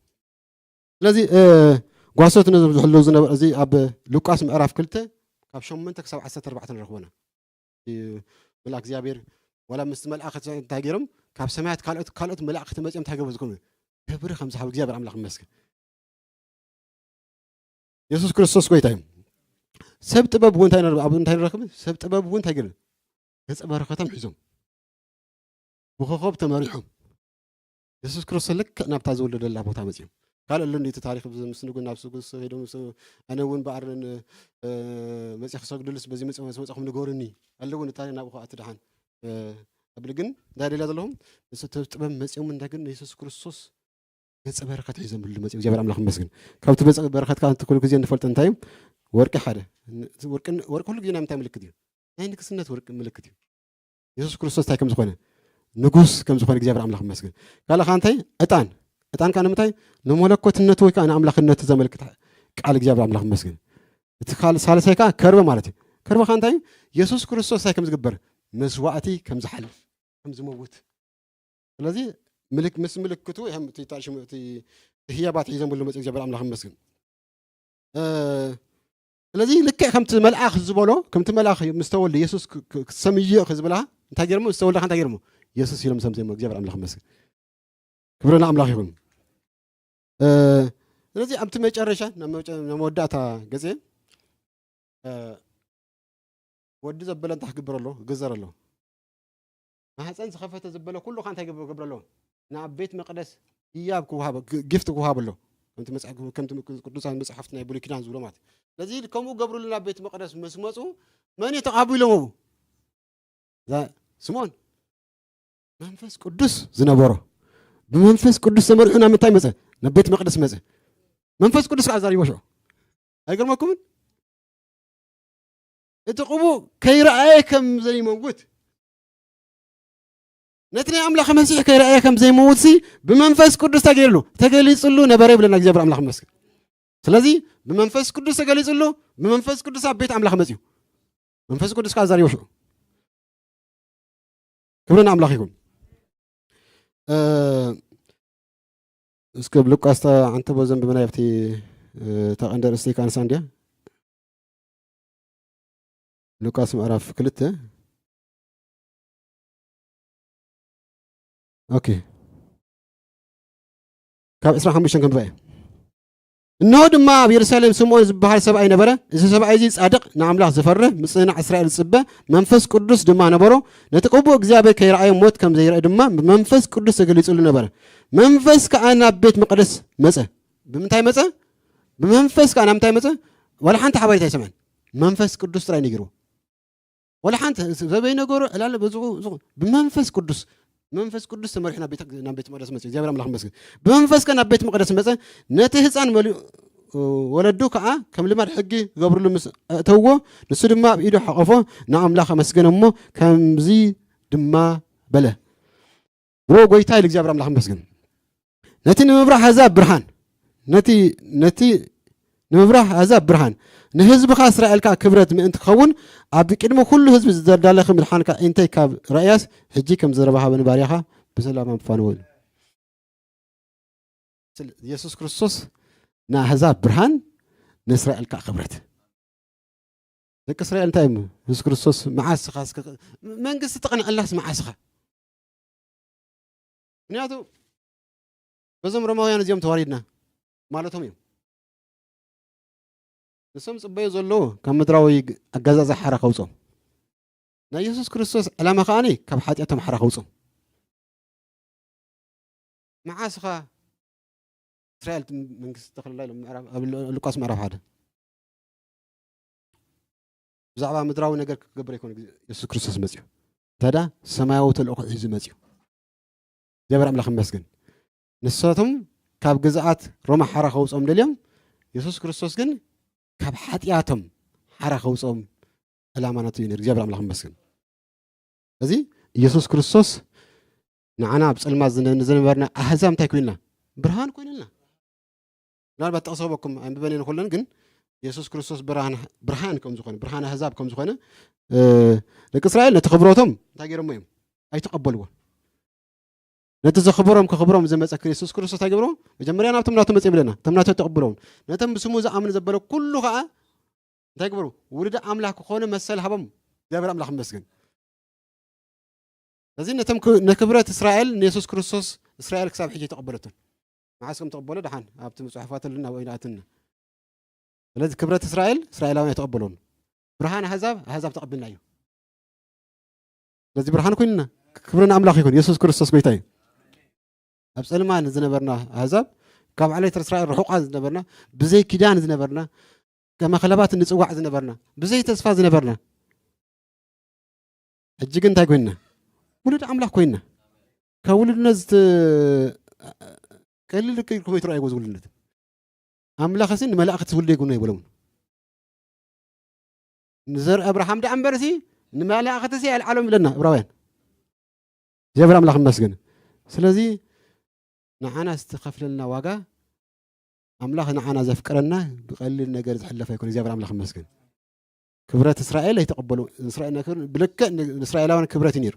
ስለዚ፣ እ፣ ጓሶት ነዞም ዝሕልው ዝነበረ፣ እዚ ኣብ ሉቃስ ምዕራፍ ክልተ ካብ ሸሞንተ ክሳብ ዓሰርተ ኣርባዕተ ንረኽቦ ኢና። እቲ መልኣክ እግዚኣብሔር ዋላ ምስቲ መልኣኽ እንታይ ገይሮም፣ ካብ ሰማያት ካልኦት፣ ካልኦት መላእኽቲ መጺኦም እንታይ ገበሩ ዝኮኑ? ክብሪ ከም ዝሃቡ እግዚኣብሔር ኣምላኽ ይመስገን። የሱስ ክርስቶስ ጎይታ እዩ። ሰብ ጥበብ እውን እንታይ ንረክብ? ኣብ እንታይ ንረክብ? ሰብ ጥበብ እውን እንታይ ገይሩ? ገጸ በረከቶም ሒዞም፣ ብኮኸብ ተመሪሖም፣ የሱስ ክርስቶስ ልክዕ ናብታ ዝወለደላ ቦታ መጺኦም። ካልእ ኣሎ እንዲ እቲ ታሪኽ፣ ምስ ንጉስ፣ ናብ ንጉስ ሄዶም፣ ምስ፣ ኣነ እውን በኣር ን-፣ እ፣ መጺእ ክሰግድሉስ በዚ መጺ-፣ ምስ መጻኹም ንገሩኒ። ኣሎ እውን እቲ ታሪኽ ናብኡ ከኣ እቲ ደሓን፣ እ፣ እብል ግን እንታይ ደልያ ዘለኹም? ንሱ እቲ ጥበብ መጺኦም እንታይ ግን ንየሱስ ክርስቶስ ገጸ በረከት ሒዞምሉ መጺኦም። እግዚኣብሔር ኣምላኽ ይመስገን። ካብቲ ገጸ በረከት ከኣ እቲ ኩሉ ግዜ እንፈልጦ እንታይ እዩ? ወርቂ ሓደ። ወርቂ፣ ወርቂ ኩሉ ግዜ ናይ ምንታይ ምልክት እዩ? ናይ ንግስነት ወርቂ ምልክት እዩ። የሱስ ክርስቶስ እንታይ ከም ዝኾነ፣ ንጉስ ከም ዝኾነ እግዚኣብሔር ኣምላኽ ይመስገን። ካልእ ከኣ እንታይ? ዕጣን። ዕጣን ከኣ ንምንታይ? ንመለኮትነቱ ወይ ከኣ ንኣምላኽነቱ ዘመልክት ቃል እግዚኣብሔር ኣምላኽ ይመስገን። እቲ ካል-፣ ሳልሳይ ከኣ ከርበ ማለት እዩ። ከርበ ከኣ እንታይ እዩ? የሱስ ክርስቶስ እንታይ ከም ዝግበር? መስዋእቲ ከም ዝሓልፍ፣ ከም ዝመውት። ስለዚ ምልክ-፣ ምስ ምልክቱ፣ ይህም-፣ እቲ፣ እቲ፣ እቲ ህያባት ሒዞምሉ መጺኡ እግዚኣብሔር ኣምላኽ ይመስገን። እ፣ ስለዚ ልክዕ ከምቲ መልኣኽ ዝበሎ፣ ከምቲ መልኣኽ ምስ ተወልደ የሱስ ክ-፣ ክ-፣ ክሰምይእ ክዝብላ እንታይ ገይሮሞ? ምስ ተወልደ እንታይ ገይሮሞ? የሱስ ኢሎም ሰምዘሞ እግዚኣብሔር ኣምላኽ ይመስገን። ክብሪ ንኣምላኽ ይኹን። እ፣ ስለዚ ኣብቲ መጨረሻ፣ ናብ መጨ-፣ ናብ መወዳእታ ገጽ፣ እ፣ ወዲ ዘበለ እንታይ ክግበር ኣሎ? ክግዘር ኣሎ። ማህፀን ዝኸፈተ ዘበለ ኩሉ ከ እንታይ ክገብር ኣሎ? ናብ ቤት መቅደስ ህያብ ክወሃብ፣ ግ-፣ ጊፍት ክወሃብ ኣሎ። ከምቲ መጽ-፣ ከምቲ ቅዱሳን መጽሓፍቲ ናይ ብሉይ ኪዳን ዝብሎ ማለት እዩ። ስለዚ ከምኡ ገብርሉ ናብ ቤት መቅደስ ምስ መጹ መን እዩ ተቐቢሎሞ? እዛ ስምዖን። መንፈስ ቅዱስ ዝነበሮ። ብመንፈስ ቅዱስ ተመሪሑ ናብ ምንታይ መጸ? ናብ ቤት መቅደስ መጸ። መንፈስ ቅዱስ ከኣ ዛሪቦ ሽዑ። ኣይገርመኩምን? እቲ ቅቡእ ከይረኣየ ከም ዘይመውት፣ ነቲ ናይ ኣምላኽ መሲሕ ከይረኣየ ከም ዘይመውትሲ ብመንፈስ ቅዱስ ተገይርሉ፣ ተገሊጽሉ ነበረ ይብለና እግዚኣብሔር ኣምላኽ ይመስገን። ስለዚ ብመንፈስ ቅዱስ ተገሊጽሉ፣ ብመንፈስ ቅዱስ ኣብ ቤት ኣምላኽ መጺኡ። መንፈስ ቅዱስ ከኣ ዛሪቦ ሽዑ። ክብሪ ንኣምላኽ ይኹን። እ፣ እስከ ሉቃስ እታ ዓንተቦ ዘንብበና ኣብቲ፣ እ፣ እታ ቀንዲ ኣርእስተይ ከኣ ንሳ እንድያ። ሉቃስ ምዕራፍ ክልተ። ኦኬ። ካብ ዕስራን ሓሙሽተን ከንብባ እየ። እንሆ ድማ ኣብ የሩሳሌም ስምዖን ዝበሃል ሰብኣይ ነበረ። እዚ ሰብኣይ እዚ ጻድቕ፣ ንኣምላኽ ዝፈርህ፣ ምጽንናዕ እስራኤል ዝጽበ፣ መንፈስ ቅዱስ ድማ ነበሮ። ነቲ ቅቡእ እግዚኣብሔር ከይረኣየ ሞት ከም ዘይረአ ድማ ብመንፈስ ቅዱስ ተገሊጹሉ ነበረ። መንፈስ ከኣ ናብ ቤት መቕደስ መጸ። ብምንታይ መጸ? ብመንፈስ ከኣ ናብ ምንታይ መጸ? ዋላ ሓንቲ ሓበሬታ ኣይሰምዐን። መንፈስ ቅዱስ ጥራይ ነጊርዎ። ዋላ ሓንቲ ዘበይ ነገሩ ዕላለ በዝኹ፣ ብዝኹ-፣ ብመንፈስ ቅዱስ፣ ብመንፈስ ቅዱስ ተመሪሑ ናብ ቤተ-፣ ናብ ቤት መቕደስ መጸ። እግዚኣብሔር ኣምላኽ ይመስገን። ብመንፈስ ከ ናብ ቤት መቕደስ መጸ፣ ነቲ ህፃን መሊኡ፣ ወለዱ ከዓ ከም ልማድ ሕጊ ክገብርሉ ምስ ኣእተውዎ፣ ንሱ ድማ ኣብ ኢዱ ሓቆፎ፣ ንኣምላኽ ኣመስገነ እሞ ከምዚ ድማ በለ፣ ብሮ ጎይታይ ልእግዚኣብሔር ኣምላኽ መስገን። ነቲ ንምብራህ ኣሕዛብ ብርሃን፣ ነቲ፣ ነቲ ንምብራህ ኣሕዛብ ብርሃን፣ ንህዝብኻ እስራኤል ከዓ ክብረት ምእንቲ ክኸውን፣ ኣብ ቅድሚ ኩሉ ህዝቢ ዝተዳለኸ ምድሓንካ እንተይ ካብ ራእያስ፣ ሕጂ ከም ዘረባኻ ንባርያኻ ብሰላም ኣፋንዎ ኢሉ። ስለ-፣ የሱስ ክርስቶስ ንኣሕዛብ ብርሃን፣ ንእስራኤል ከዓ ክብረት። ደቂ እስራኤል እንታይ እዮም? የሱስ ክርስቶስ መዓስ ኢኻ እስከ መንግስቲ ትቕንዐላስ መዓስ ኢኻ? ምክንያቱ በዞም ሮማውያን እዚኦም ተዋሪድና ማለቶም እዮም። ንሶም ጽበዩ ዘለዉ ካብ ምድራዊ ኣገዛዝኣ ሓራ ከውጾም። ናይ የሱስ ክርስቶስ ዕላማ ከኣኒ ካብ ሓጢኣቶም ሓራ ከውጾም። መዓስ ኢኻ እስራኤል መንግስቲ ተኽልላ ኢሎም ምዕራፍ፣ ኣብ ሉ-፣ ሉቃስ ምዕራፍ ሓደ። ብዛዕባ ምድራዊ ነገር ክገብር ኣይኮነ ግዜ የሱስ ክርስቶስ መጽዩ። እንታይ ደኣ ሰማያዊ ተልእኾ ሒዙ መጽዩ። እግዚኣብሔር ኣምላኽ ይመስገን። ንሳቶም ካብ ግዝኣት ሮማ ሓራ ከውጽኦም ደልዮም፣ የሱስ ክርስቶስ ግን ካብ ሓጢኣቶም ሓራ ከውጽኦም ዕላማ ናቱ እዩ ነይሩ። እግዚኣብሔር ኣምላኽ ይመስገን። እዚ ኢየሱስ ክርስቶስ ንዓና ኣብ ጸልማት ዝነ-፣ ዝነበርና ኣህዛብ እንታይ ኮይንና? ብርሃን ኮይንልና። ምናልባት ጥቕሲ ክህበኩም ኣንብበን እየን ኩለን፣ ግን የሱስ ክርስቶስ ብርሃን፣ ብርሃን ከም ዝኾነ፣ ብርሃን ኣህዛብ ከም ዝኾነ፣ እ፣ ደቂ እስራኤል ነቲ ክብረቶም እንታይ ገይሮሞ እዮም? ኣይተቐበልዎ። ነቲ ዘኽብሮም ከኽብሮም ዝመጸ የሱስ ክርስቶስ እንታይ ገብሮ? መጀመርያ ናብቶም ናቱ መጽእ ይብለና። እቶም ናቱ ኣይተቐበልዎን። ነቶም ብስሙ ዝኣምኑ ዘበለ ኩሉ ኸኣ እንታይ ግበሩ? ውሉድ ኣምላኽ ክኾኑ መሰል ሃቦም። እግዚኣብሔር ኣምላኽ ይመስገን። ስለዚ ነቶም ክ-፣ ንክብረት እስራኤል ንየሱስ ክርስቶስ እስራኤል ክሳብ ሕጂ ኣይተቐበለቶን። መዓስ ከም ተቐበሎ ደሓን ኣብቲ መጽሓፋት ኣሉና ወይ ንኣትና። ስለዚ ክብረት እስራኤል እስራኤላውያን ኣይተቐበሎን። ብርሃን ኣህዛብ ኣህዛብ ተቐቢልና እዩ። ስለዚ ብርሃን ኮይንና ክብሪ ንኣምላኽ ይኹን። የሱስ ክርስቶስ ጎይታ እዩ። ኣብ ጸልማ ዝነበርና ኣህዛብ፣ ካብ ዓሌት እስራኤል ርሑቓት ዝነበርና፣ ብዘይ ኪዳን ዝነበርና፣ ከም ኣኽለባት እንጽዋዕ ዝነበርና፣ ብዘይ ተስፋ ዝነበርና፣ ሕጂ ግን እንታይ ኮይንና? ውሉድ ኣምላኽ ኮይንና። ካብ ውሉድነት ዝት-፣ ቀሊል ኢልኩም ኣይትረኣይዎ እዚ ውሉድነት። ኣምላኽሲ ንመላእኽቲ ዝውልደ ይግብኖ ኣይበሎምን። ንዘር ኣብርሃም ደኣ እምበርሲ ንመላእኽትሲ ኣልዓሎም ይብለና እብራውያን። እግዚኣብሔር ኣምላኽ ይመስገን። ስለዚ ንዓና ዝተኸፍለልና ዋጋ፣ ኣምላኽ ንዓና ዘፍቀረና ብቐሊል ነገር ዝሕለፍ ኣይኮነ። እግዚኣብሔር ኣምላኽ ይመስገን። ክብረት እስራኤል ኣይተቐበሉ። እስራኤል ክብር-፣ ብልክዕ ን-፣ ንእስራኤላውያን ክብረት እዩ ነይሩ።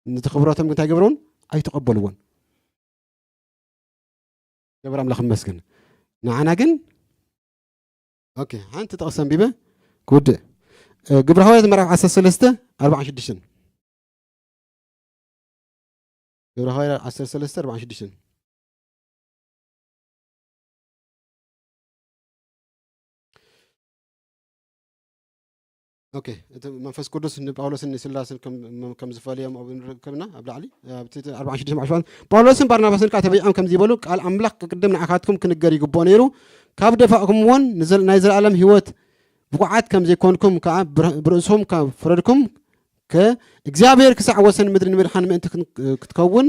ነቲ ክብረቶም ግን እንታይ ገብረውን? ኣይተቐበልዎን። እግዚኣብሔር ኣምላኽ ይመስገን። ንዓና ግን፣ ኦኬ፣ ሓንቲ ጥቕሲ ኣንቢበ ክውድእ። እ፣ ግብረ ሃዋርያት ምዕራፍ ዓሰርተ ሰለስተ ኣርባዓን ሽዱሽተን። ግብረ ሃዋርያት ዓሰርተ ሰለስተ ኣርባዓን ሽዱሽተን። ኦኬ፣ እቲ መንፈስ ቅዱስ ንጳውሎስን ንሲላስን ከም፣ ከም ዝፈልዮም ኣብ ንርከብና ኣብ ላዕሊ፣ ኣብቲ ኣርባዓን ሽዱሽተ ኣርባዓን ሸውዓተ፣ ጳውሎስን ባርናባስን ከኣ ተቢዖም ከምዚ ይበሉ፣ ቃል ኣምላኽ ቅድም ንዓኻትኩም ክንገር ይግብኦ ነይሩ፣ ካብ ደፋእኩምዎን ንዘል-፣ ናይ ዘለኣለም ህይወት ብቑዓት ከም ዘይኮንኩም ከኣ ብር-፣ ብርእሶም ካብ ፈረድኩም፣ ከ እግዚኣብሔር ክሳዕ ወሰን ምድሪ ንምድሓን ምእንቲ ክን-፣ ክትከውን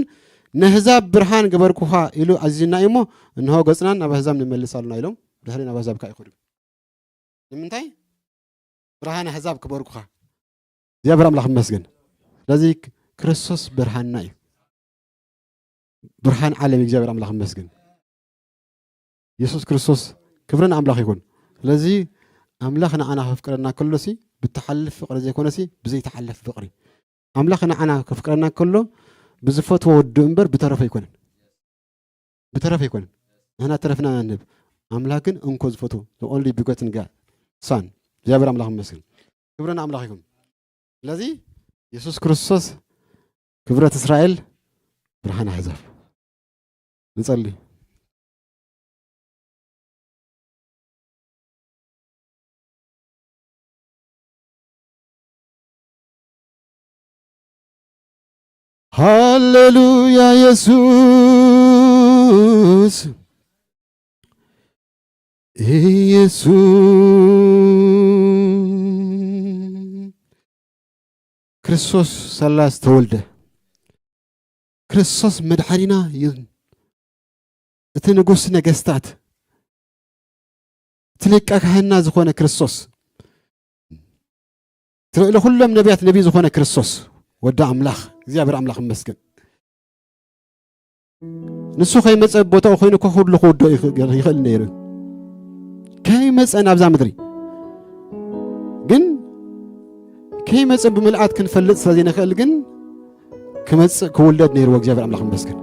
ነህዛብ ብርሃን ገበርኩኻ ኢሉ ኣዚዙና እዩ እሞ፣ እንሆ ገጽናን ናብ ኣህዛብ ንመልስ ኣሉና ኢሎም፣ ድሕሪ ናብ ኣህዛብ ከኣ ይኸዱ። ንምንታይ? ብርሃን ኣህዛብ ክበርኩኻ። እግዚኣብሔር ኣምላኽ ይመስገን። ስለዚ ክርስቶስ ብርሃንና እዩ። ብርሃን ዓለም እዩ። እግዚኣብሔር ኣምላኽ ይመስገን። የሱስ ክርስቶስ ክብሪ ንኣምላኽ ይኹን። ስለዚ ኣምላኽ ንዓና ከፍቅረና ከሎሲ ብትሓልፍ ፍቕሪ ዘይኮነሲ ብዘይተሓልፍ ፍቕሪ። ኣምላኽ ንዓና ከፍቅረና ከሎ ብዝፈትዎ ወዱ እምበር ብተረፈ ኣይኮነን። ብተረፈ ኣይኮነን። ንሕና ተረፍና ንህብ። ኣምላኽ ግን እንኮ ዝፈትዎ፣ the only begotten God፣ Son። እግዚኣብሔር ኣምላኽ ይመስገን። ክብሪ ንኣምላኽ ይኹን። ስለዚ የሱስ ክርስቶስ ክብረት እስራኤል፣ ብርሃን ኣሕዛብ። ንጸሊ። ሃሌሉያ የሱስ፣ ኢየሱስ ክርስቶስ ሳላ ዝተወልደ፣ ክርስቶስ መድሓኒና እዩ። እቲ ንጉስ ነገስታት፣ እቲ ሊቀ ካህንና ዝኾነ ክርስቶስ፣ እቲ ልዕሊ ኩሎም ነቢያት ነቢ ዝኾነ ክርስቶስ፣ ወዲ ኣምላኽ፣ እግዚኣብሔር ኣምላኽ ይመስገን። ንሱ ከይመጸ ቦታኡ ኮይኑ እኮ ኩሉ ክውዶ ይኽ-፣ ይኽእል ነይሩ። ከይመጸ ናብዛ ምድሪ ግን፣ ከይመጸ ብምልኣት ክንፈልጥ ስለ ዘይንኽእል ግን፣ ክመጽእ ክውለድ ነይርዎ። እግዚኣብሔር ኣምላኽ ይመስገን።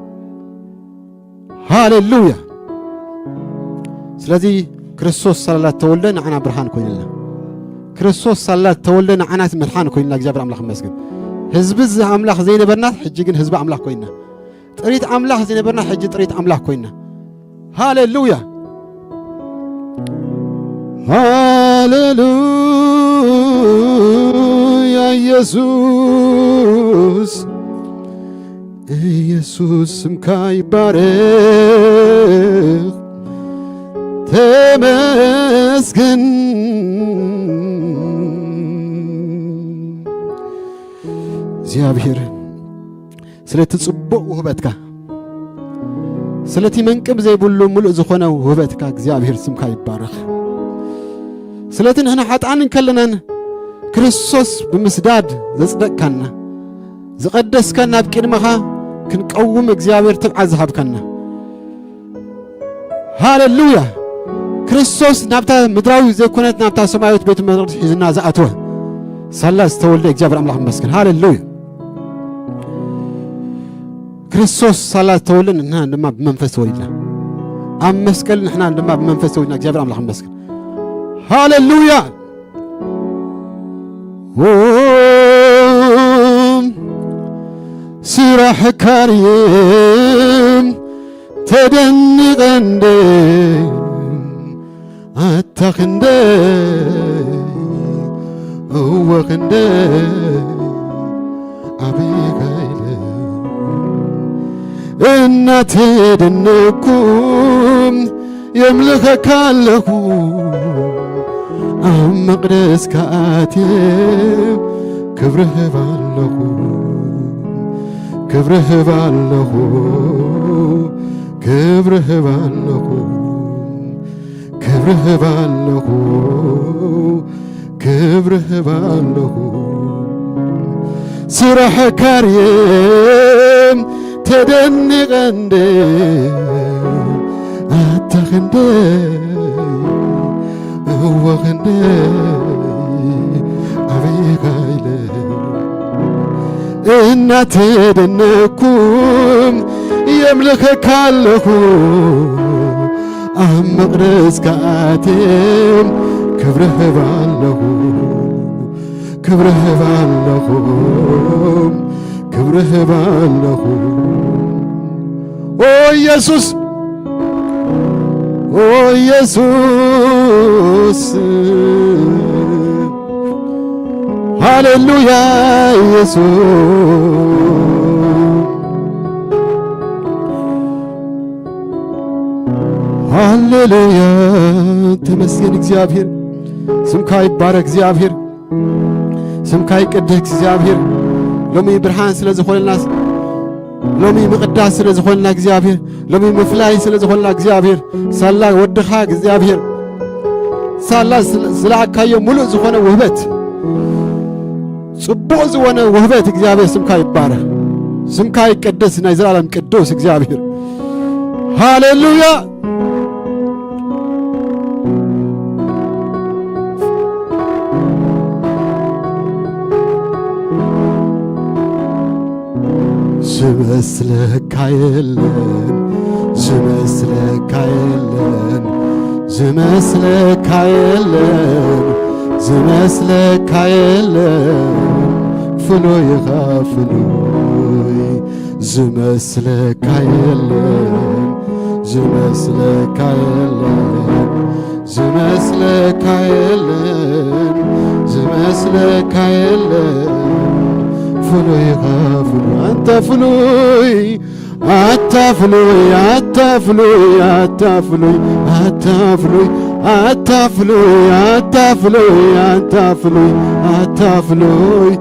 ሃሌሉያ። ስለዚ ክርስቶስ ሳላ ተወልደ ንዓና ብርሃን ኮይንልና። ክርስቶስ ሳላ ተወልደ ንዓና መድሓን ኮይንና። እግዚኣብሔር ኣምላኽ ይመስገን። ህዝቢ እዚ ኣምላኽ ዘይነበርና፣ ሕጂ ግን ህዝቢ ኣምላኽ ኮይንና። ጥሪት ኣምላኽ ዘይነበርና፣ ሕጂ ጥሪት ኣምላኽ ኮይንና። ሃሌሉያ። ሃሌሉያ። ኢየሱስ፣ ኢየሱስ ስምካ ይባረኽ። ተመስገን። እግዚኣብሔር ስለቲ ጽቡቕ ውህበትካ፣ ስለቲ መንቅብ ዘይብሉ ምሉእ ዝኾነ ውህበትካ እግዚኣብሔር ስምካ ይባረኽ። ስለቲ ንሕና ሓጥኣን እንከለናን ክርስቶስ ብምስዳድ ዘጽደቅካና፣ ዝቐደስካና፣ ኣብ ቅድመኻ ክንቀውም እግዚኣብሔር ትብዓት ዝሃብካና። ሃሌሉያ። ክርስቶስ ናብታ ምድራዊ ዘይኮነት ናብታ ሰማያዊት ቤተ መቕደስ ሒዝና ዝኣተወ ሳላ ዝተወልደ እግዚኣብሔር ኣምላኽ ይመስገን። ሃሌሉያ። ክርስቶስ ሳላ ዝተወልደ ንሕና ድማ ብመንፈስ ተወሊድና። ኣብ መስቀል ንሕና ድማ ብመንፈስ ተወሊድና። እግዚኣብሔር ኣምላኽ ይመስገን። ሃሌሉያ። ኦም ስራሕካ ርየም ተደኒቐ እንደ ኣታ ክንደይ እወ ክንደይ ኣበይካ ኢለ እናተደነኩ የምልኸካ ኣለኹ። ኣብ መቕደስካ ኣትየ ክብሪ ህብ ኣለኹ። ክብሪ ህብ ኣለኹ። ክብሪ ህብ ኣለኹ። ክብሪ ህብ ኣለኹ። ክብሪ ህብ ኣለኹ። ስራሕካ ርየም ተደኒቐ እንደ ኣታ ክንደይ እወ ክንደይ ኣበይካ ኢለ እናተደነኩም የምልኸካ ኣለኹ። ኣብ መቕደስካ ኣትየ ክብሪ ህብ ኣለኹ። ክብሪ ህብ ኣለኹ። ክብሪ ህብ ኣለኹ። ኦ ኢየሱስ፣ ኦ ኢየሱስ፣ ሃሌሉያ ኢየሱስ፣ ሃሌሉያ። ተመስገን እግዚኣብሔር፣ ስምካ ይባረክ እግዚኣብሔር። ስምካ ይቀደስ እግዚኣብሔር። ሎሚ ብርሃን ስለ ዝኾነልና፣ ሎሚ ምቕዳስ ስለ ዝኾነልና እግዚኣብሔር፣ ሎሚ ምፍላይ ስለ ዝኾነልና እግዚኣብሔር፣ ሳላ ወድኻ እግዚኣብሔር፣ ሳላ ስለ-፣ ዝለኣካዮ ሙሉእ ዝኾነ ውህበት፣ ጽቡቕ ዝኾነ ውህበት እግዚኣብሔር ስምካ ይባረኽ። ስምካ ይቀደስ ናይ ዘላለም ቅዱስ እግዚኣብሔር። ሃሌሉያ። ዝመስለካ የለን፣ ዝመስለካ የለን፣ ዝመስለካ የለን፣ ዝመስለካ የለን፣ ፍሉይ ኢኻ ፍሉይ። ዝመስለካ የለን፣ ዝመስለካ የለን፣ ዝመስለካ የለን፣ ዝመስለካ የለን፣ ፍሉይ ኢኻ ፍሉይ፣ ኣንታ ፍሉይ፣ ኣታ ፍሉይ፣ ኣታ ፍሉይ፣ ኣታ ፍሉይ፣ ኣታ ፍሉይ፣ ኣታ ፍሉይ፣ ኣታ ፍሉይ፣ ኣታ ፍሉይ፣ ኣታ ፍሉይ፣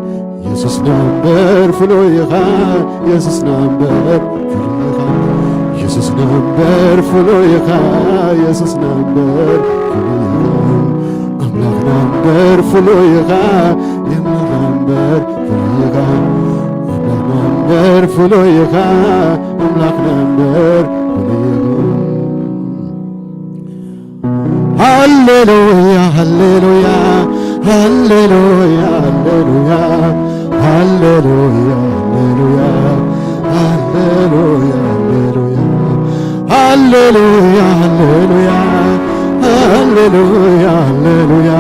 የሱስና እምበር ፍሉይ ኢኻ፣ የሱስና እምበር ፍሉይ ኢኻ፣ የሱስና እምበር ፍሉይ ኢኻ፣ ኢየሱስና እምበር ፍሉይ ኢኻ፣ ኣምላኽና እምበር ፍሉይ ኢኻ፣ የማና እምበር ፍሉይ ኢኻ፣ ኣምላኽና እምበር ፍሉይ ኢኻ፣ ኣምላኽና እምበር ፍሉይ ኢኻ። ሃሌሉያ፣ ሃሌሉያ፣ ሃሌሉያ፣ ሃሌሉያ፣ ሃሌሉያ፣ ሃሌሉያ፣ ሃሌሉያ፣ ሃሌሉያ፣ ሃሌሉያ፣ ሃሌሉያ፣ ሃሌሉያ፣ ሃሌሉያ፣